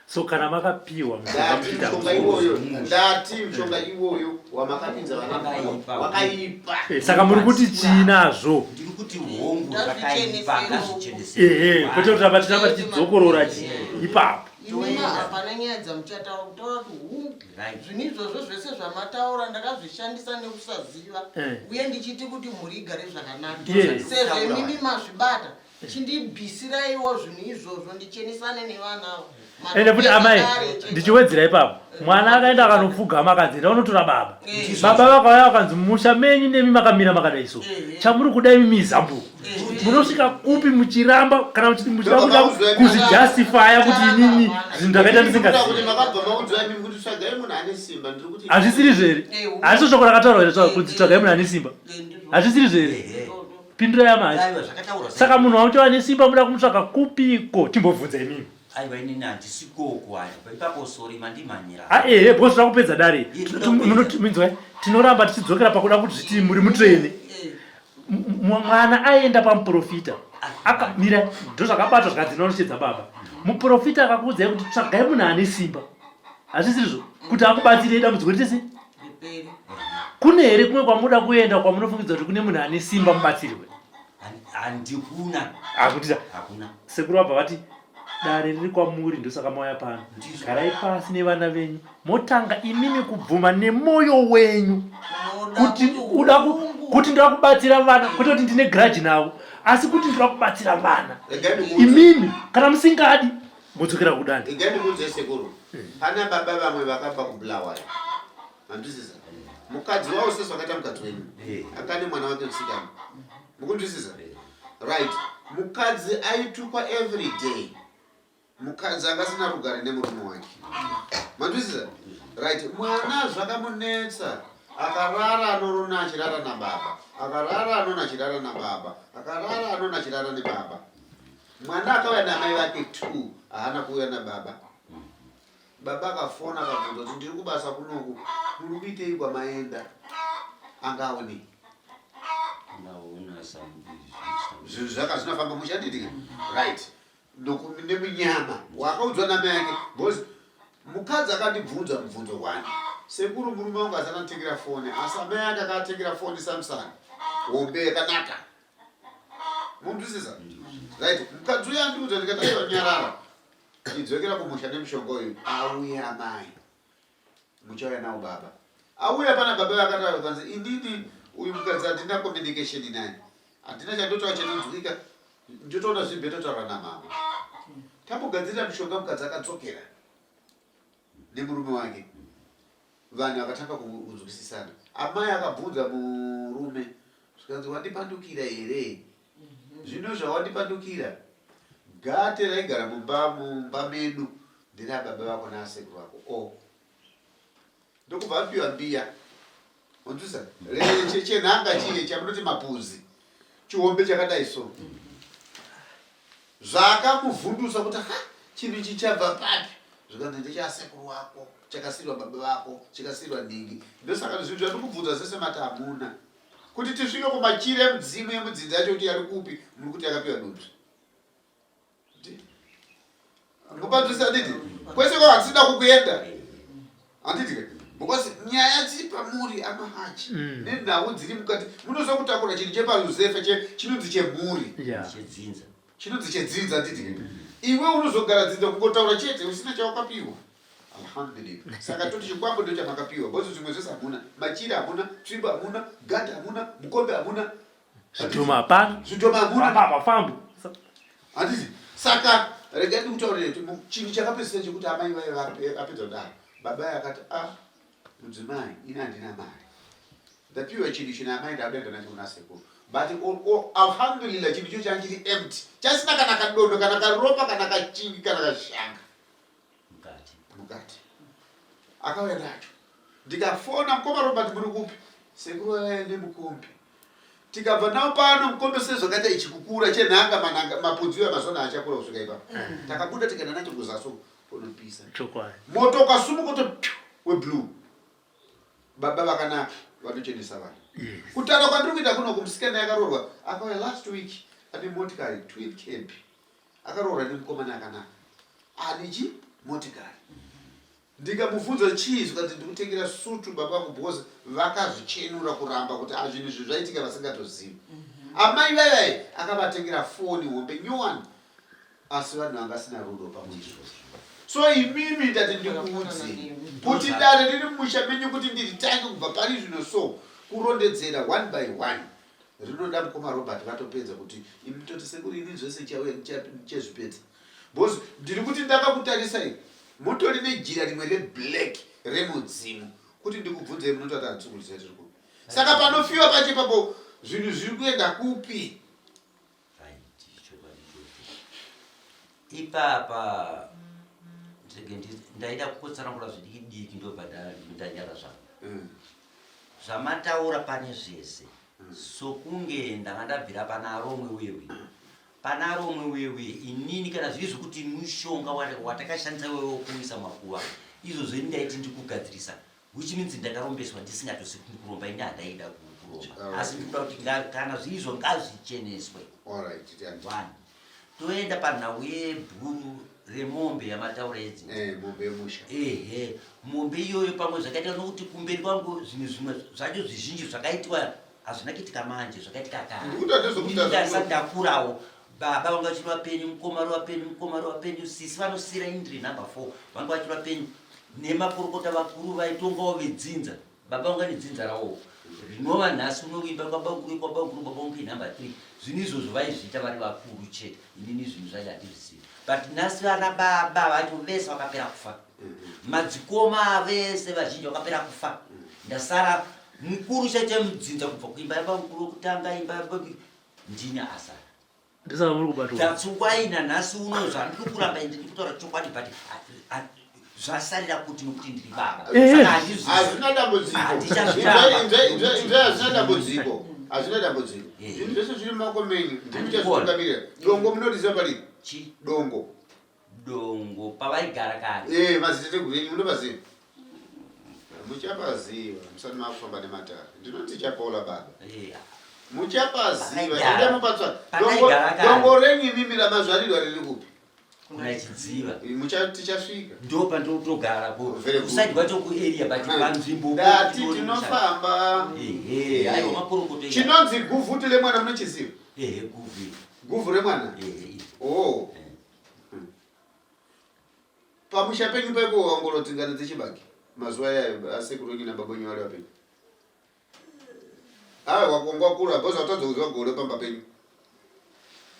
So kana makapiwa ndati mushonga iwoyo ndati mushonga iwoyo wamakapinza vana wakaipa. Eh, saka muri kuti chii nazvo? Ndiri kuti hongu zvakaipa ngazvicheneswe. Ehe, kwete kuti ramba tiramba tichidzokorora chi ipapo. Imimi hapana nyaya dzamuchataura kutaura kuti hungu zvinhu izvozvo zvese zvamataura ndakazvishandisa nekusaziva eh. uye ndichiti kuti mhuri igare zvakanaka sezvo imimi mazvibata Chindibvisiraiwo zvinhu izvozvo ndichenesane nevana ava. Ende futi amai ndichiwedzera ipapo mwana akaenda akanopfugama akanzi enda unotora baba eh. baba vakauya vakanzi mumusha menyu nemi makamira makadai so eh. chamuri kuda imi mizambuko eh. munosvika kupi muchiramba kana muchida kuda kuzvijustifya kuti inini zvinhu ndakaita ndisingazivi hazvisiri zvere hazviso shoko rakataurwa here kunzi tsvagai munhu ane simba hazvisiri zvere Pindurai amai. Aiwa zvakataurwa. Saka munhu wamuti ane simba muda kumutsvaka kupiko? Timbobvunza imimi. Aiwa inini handisi koko ayo. Ipapo sorry mandimhanyira. Ah ehe boss rakupedza dare. Munoti tinoramba tichidzokera pakuda kuti zviti muri mutsvene. Mwana aenda pamuprofita. Akamira ndozvakabatwa zvikanzi nonochedza baba. Muprofita akakuudzai kuti tsvagai munhu ane simba. Hazvisirizvo kuti akubatsirei dambudziko riite sei? Kune here kumwe kwamuda kuenda kwamunofungidza kuti kune munhu ane simba mubatsirwe? Handikuna. Hakutita. Hakuna. Sekuru vabva vati dare riri kwamuri ndosaka mauya pano. Garai pasi nevana venyu motanga imimi kubvuma nemoyo wenyu kuti uda kuti ndoda kubatsira vana kwete kuti ndine grudge navo asi kuti ndoda kubatsira vana imimi kana musingadi modzokera kudani. Regai ndikuudzei sekuru, pana baba vamwe vakabva kuBulawayo. Manzwisisa? Mukadzi wavo sezvakaita mukadzi wenyu. Akane mwana wake musikana. Mukunzwisisa? Right. Mukadzi aitukwa every day. Mukadzi akasina rugare nemurume wake. Manzwisisa? Right. Mwana zvakamunetsa. Akarara anorona achirara nababa. Akarara anona achirara nababa. Akarara anona achirara nebaba. Mwana akauya namai vake two haana kuuya nababa. Baba akafona akabvunza kuti ndiri kubasa kunoku muri kuitei kwamaenda anga aonei? Zvinhu zvaka zvinofamba mushe handiti right neminyama wakaudzwa namai ake because mukadzi akandibvunza mubvunzo wani sekuru murume wangu asati anditengera foni asi amai ake akatengera foni Samsung hombe yakanaka munzwisisa right mukadzi uyo andiudza ndikati aiwa nyarara Chidzokera kumusha nemushonga uyu auye amai. Muchauya nawo baba. Auya pana baba vakataura kanzi inini uyu mukadzi handina communication naye. Handina chandotaura chinonzwika. Ndotoona zviri better taura namama. Tambogadzirira mushonga mukadzi akadzokera nemurume wake. Vanhu vakatanga kunzwisisana. Amai akabvunza murume zvikanzi wandipandukira here? Zvino zvawandipandukira, gate raigara mumba mumba medu nderababa vako naasekuru vako. O oh. Ndokubva apiwa mbiya. Wanzwisa? Chenhanga chiye chamunoti mapuzi. Chihombe chakadai so. Zvakamuvhundusa kuti ha chinhu ichi chabva papi? Zvikanzi ndechasekuru wako, chakasiirwa baba vako, chikasiirwa nhingi. Ndosaka zvinhu zvandikubvunza zvese mati hamuna. Kuti tisvike kumachira emudzimu emudzinza yacho kuti yari kupi, muri kuti yakapiwa dudzvi. Mupanzwisa handiti? Kwese kwa hatisida kukuenda. Handiti ke? Because nyaya dziri pamuri amahachi nenhau dziri mukati munoziva kutakura chinhu chepaluzefa chinonzi chemhuri. Chedzinza. Chinonzi chedzinza handiti ke? Iwe unozogara dzinza kungotaura chete usina chawakapiwa. Alhamdulillah. Saka toti chikwambo ndo chamakapiwa because zvimwe zvese hamuna. Machira hamuna, tsvimbo hamuna, gata hamuna, mukombe hamuna. Zvidhoma hapana. Zvidhoma hamuna. Hapa hapafambi. Handiti? Saka regai ndikutaurire kuti chinhu chakapedzisira chekuti amai vaye vapedza kudaro. Baba vaye akati ah mudzimai ini handina mari. Ndapiwa chinhu china amai ndakuda nacho kuna sekuru. But alhamdulillah chinhu icho changa chiri empty. Chasina kana kadondo kana karopa kana kachingi kana kashanga. mukati mukati akauya nacho ndikafona mukoma Robert muri kupi sekuru vaiva nemukombe tikabva nawo pano mukombe sezvakaita ichi kukura chenhanga manhanga mapudzi uya mazuva achakura kusvika ipapo takabuda tikaenda nacho kuzasi uko kunopisa Chokwadi. moto ukasumuka uto pyu weblue baba vakanaka vanochenesa vanhu kutaura kwandiri kuita kuno kumusikana yakaroorwa akauya last week ane motikari twin cab Akaroorwa nemukomana akanaka ane chi motikari. Ndikamubvunza chii zvikanzi ndikutengera sutu baba vangu because vakazvichenura kuramba kuti ah zvinhu izvi zvaitika vasingatozivi. Amai vaye vaye akavatengera foni hombe nyowani asi vanhu vanga vasina rudo pamwe. So imimi ndati ndikuudze kuti dare riri mumusha menyu kuti ndiritange kubva pari zvino so kurondedzera one by one. Rinoda mukoma Robert vatopedza kuti imi toti sekuru ini zvese chauya ndichazvipedza because ndiri kuti ndakakutarisai mutori nejira rimwe reblack remudzimu kuti ndikubvunzei munototi handisi kuziva tiri kupi saka panofiwa pacho ipapo zvinhu zviri kuenda kupi ipapa ndaida kukutsanangura zvidiki diki ndobva ndanyara zvangu Zvamataura pane zvese sokunge ndanga ndabvira pana Aromwe uye uye. Pana Aromwe uye uye inini kana zviri zvekuti mushonga watakashandisa iwewe wokuisa makuva izvozvo ini ndaiti ndiri kugadzirisa which means ndakarombeswa ndisingatosi kuromba ini handaida kuromba asi ndikuda kuti kana zviri izvo ngazvicheneswe. One. Toenda panhau yebhuru remombe yamataura idzi. Eh, mombe yemusha. Ehe, mombe iyoyo pamwe zvakaitika nokuti kumberi kwangu zvinhu zvimwe zvacho zvizhinji zvakaitwa hazvina kuitika manje zvakaitika kare. Ndikuti handizokutadza Ini ndasati ndakurawo baba vanga vachiri vapenyu mukoma vari vapenyu mukoma vari vapenyu sisi vanosira ini ndiri number four vanga vachiri vapenyu nemakorokota vakuru vaitongawo vedzinza Baba vanga nedzinza rawowo rinova nhasi uno imba kwabamukuru kwabamukuru baba vangu inumber 3 zvinhu izvozvo vaizviita vari vakuru chete inini zvinhu zvacho handizvizivi but nhasi vana baba vacho vese vakapera kufa madzikoma vese vazhinji vakapera kufa ndasara mukuru chaicho mudzinza kubva kuimba yabamukuru wekutanga imba ndini asara Ndosaka muri kubatwa. That's why nanhasi uno zvandiri kuramba ende ndiri kutaura chokwadi but zvasarira kuti nokuti ndiri baba. Eh. Saka handizvizi. Hazvina dambudziko. Handichazviramba. Inzwai, inzwai, inzwai, hazvina dambudziko. Hazvina dambudziko. Eh. Zvinhu zvese zviri mumaoko menyu. Ndimi Handikuona. muchazvitungamirira. Dongo munoriziva pariri? Chi Dongo. dongo pavaigara kare. Eh, madziteteguru enyu munopaziva? Muchapaziva musati makufamba nematare. Ndinoti chapola baba. Eh. Muchapaziva. Pakaigara. Enda mupatsva. Dongo Pakaigara kare. dongo renyu imimi ramazvarirwa riri kupi? Kuna chidziva. Mucha tichasvika. Ndo pandotogara ko. Very good. Kuside kwacho ku area but panzvimbo. Ndati tinofamba. Ehe, aiwa makorokoto. ega. Chinonzi guvhuti remwana munochiziva? Ehe, guvhu. Guvhu remwana? Ehe. Oh. Pamusha penyu paikohwa ngoro dzingani dzechibage mazuva iyayo asekuru enyu nababa enyu vari vapenyu? Aiwa wakongwa kura because watadza kuziva gore pamba penyu.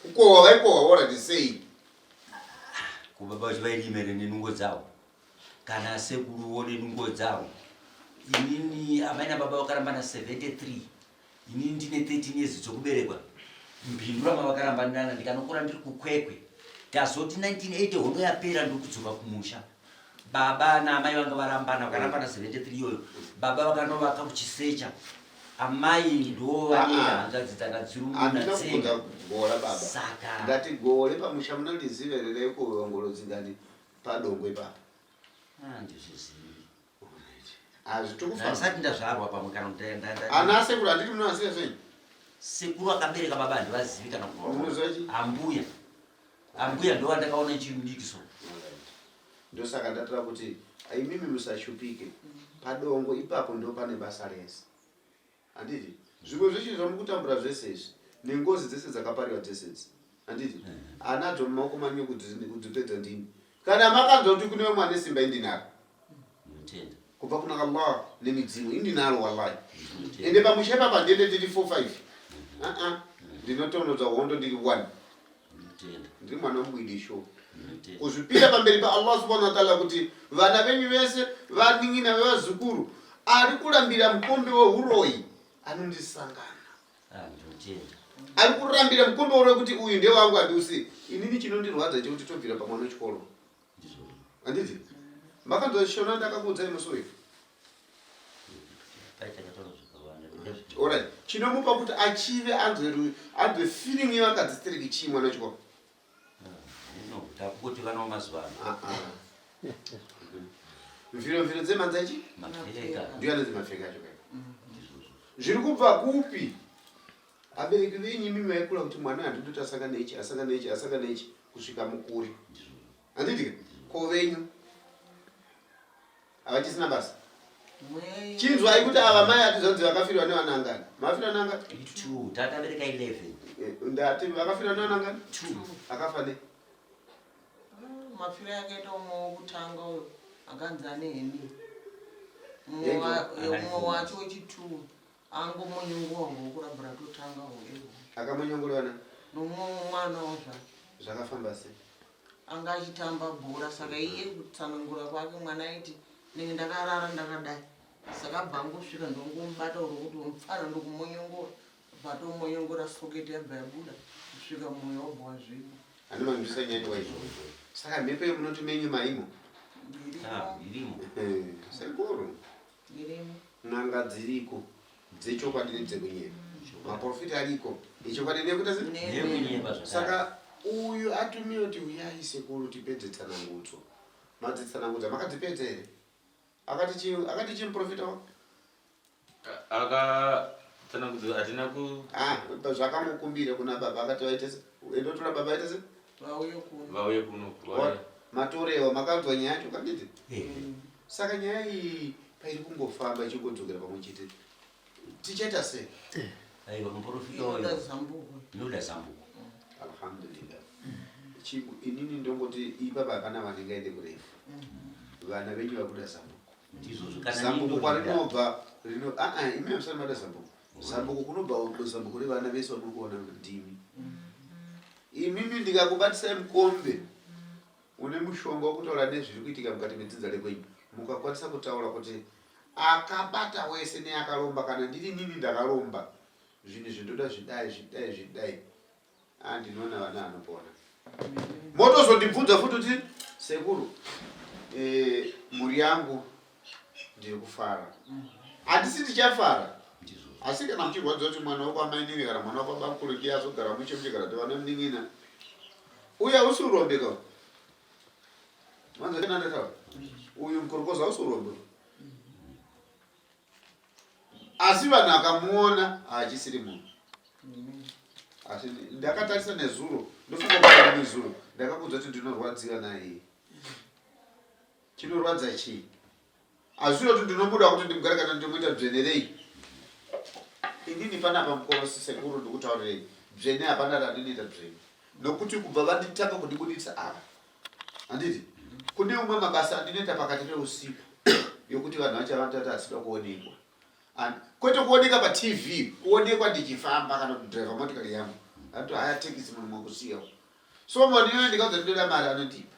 Kukohwa vaikohwa already sei? Ko baba vacho vairima here nenungo dzavo? Kana sekuruwo nenungo dzavo? Inini amai nababa vakarambana 73 Inini ndine 13 years dzokuberekwa Mhindura mavakarambanirana ndikanokura ndiri kuKwekwe. Tazoti 1980 hondo yapera ndokudzoka kumusha. Baba naamai vanga varambana vakarambana 73 iyoyo. Baba vakanovaka kuChisecha. Amai ndo vane Ah, ah. hanzvadzi dzanga dziri muna Handina tsenga. kubvunza gora baba. Saka Ndati gore pamusha munondiziva here raikohwa ngoro dzingani padongo ipapa? handizvizivi. Hazvitokufamba. Ndisati ndazvarwa pamwe kana kuti nda- nda- Ana sekuru handiti munovaziva zvenyu? Sekuru akabereka baba handivazivi kana kuvaona. Munoziva chii? Ambuya. Ambuya ndo vandakaona ndichiri mudiki so. Ndosaka ndataura kuti imimi musashupike. Padongo ipapo ndo pane basa rese. Handiti? Zvimwe zveshe zvamukutambura zvese izvi nengozi dzese dzakapariwa dzese idzi. Handiti? Anadzo mumaoko manyu kudzipedza ndimi. Kana makanzwa kuti kune vamwe vane simba indinaro. Ndinotenda. Kubva kuna Allah nemidzimu indinaro wallahi. Ende pamusha ipapa ndiende ndiri 4 5. Ah ah. Ndinotonodza hondo ndiri 1. Ndiri mwana wemubwidi sure. Kuzvipira pamberi paAllah subhanahu wa ta'ala kuti vana venyu vese vanin'ina vevazukuru ari kurambira mukombe wehuroyi anondisangana. Ah, ari kurambira mukombe wehuroyi kuti uyu ndewangu handiusi. Inini chinondirwadza chekuti tobvira pamwana wechikoro. Handiti? Makanzwa shona ndakakuudzai musi uyu. Alright. Chinomupa kuti achive anzwe anzwe feeling yevakadzi stereki chii mwana wechikoro? No, takuti vana vamazuva ano. Ah ah. Mviro mviro dzemhanza ichi? Mapfeka. Ndiyo anonzi mapfeka acho kai. Zviri kubva kupi? Abereki venyu imimi vaikura kuti mwana handidi kuti asangane ichi, asangane ichi, asangane ichi kusvika mukure. Handiti ka? Ko venyu havachisina basa. Chinzwai kuti ava mai hatizanzi vakafirwa nevana angani? Mafirwa neangani? Two, takabereka 11. Eh, ndati vakafirwa nevana angani? Two. Akafa nei? Mafiro akaita umwe wokutanga uyo akanzi ane heni. Mumwe wacho wechitwo Angomonyongowa ngokurabura totanga hoeho. Akamonyongolewa nani? Nomumwe mwana wazvake. Zvakafamba sei? Anga achitamba bhora saka iye kutsanangura kwake mwana aiti ndenge ndakarara ndakadai saka abva angosvika ndongomubata uri kuti mupfana ndokumonyongora bva tomonyongora soketi yabva yabuda kusvika mwoyo wabva wazviba. Ani manzwisa nyaya waizvozvo. Saka mhepo yemunoti menyu maimo? Ah, irimo. Eh, sekuru. Irimo. N'anga dziriko dzechokwadi nedzekunyepa. Maprofita ariko echokwadi nekuita se? Nekunyepa zvakare. Saka uyu atumiwa kuti uyai sekuru tipedze tsanangudzo. Madzitsanangudza makadzipedza here? Akati chii akati chii muprofita wako? Aka Tsanangudzo hatina ku Ah, zvakamukumbira kuna baba akati vaite se endotora baba vaite se vauye kuno vauye kuno vauye. Matorewa makanzwa nyaya yacho kanditi saka nyaya iyi pairi kungofamba ichingodzokera pamwe chete tichaita sei? Aiwa muprofita inoda uyo zambuko inoda zambuko. Alhamdulillah. Inini ndongoti ipapa hapana vanengaende kurefu. Vana venyu vakuda zambuko. Ndizvozvo kana Zambuko nini ndorida. kwarinobva rino aa imi hamusati mada zambuko. Zambuko kunobva zambuko revana vese vamuri kuona ndimi. Imimi ndikakubatisai mukombe une mushonga wekutaura nezviri kuitika mukati medzinza rekwenyu mukakwanisa kutaura kuti akabata wese neakaromba kana ndiri nini ndakaromba zvinhu zvindoda zvidai zvidai zvidai ah ndinoona vana vanopona motozondibvunza futi kuti sekuru eh, mhuri yangu ndiri kufara handisi ndichafara asi kana muchirwadziwa kuti mwana wekwaamainini kana mwana wekwabamkuru ndiye azogara muche muchigara tovana munin'ina uye hausi urombe ka manzanandataura uyu mukorokoza hausi urombe asi vanhu akamuona haachisiri munhu asi ndakatarisa nezuro ndofunga kuti nezuro ndakakuudza kuti ndinorwadziwa naye chinorwadza chii hazvino kuti ndinomuda kuti ndimugare kana ndinomuita dzvenerei inini panapa mukoma sekuru ndikutaurirei dzvene hapana randinoita dzvene nokuti kubva vanditanga kundibuditsa ava handiti kune umwe mabasa andinoita pakati peusiku yokuti vanhu vacho vanotati asida kuonekwa kwete kuoneka patv kuonekwa ndichifamba kana kudhiraivha motikari yangu anto haya tekisi munhu mwakusiya so mani iyoyo ndikaudza ndinoda mari anondipa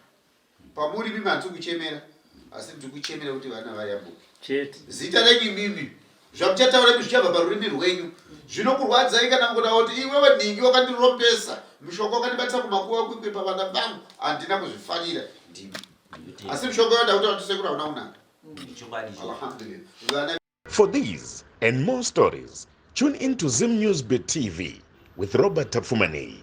pamuri mimi handisi kuchemera asi ndiri kuchemera kuti vana vayambuke chete zita renyu imimi zvamuchataura imi zvichabva parurimi rwenyu zvinokurwadzai kana mukuda kuti iwewe nhingi wakandirombesa mushonga wakandibatisa kumakuva kwikwi pavana vangu handina kuzvifanira ndimi asi mushonga yoda kuti vati sekuru hauna kunaka Chokwadi icho. Alhamdulillah vana For these and more stories, tune in to Zim News Bit TV with Robert Tafumani.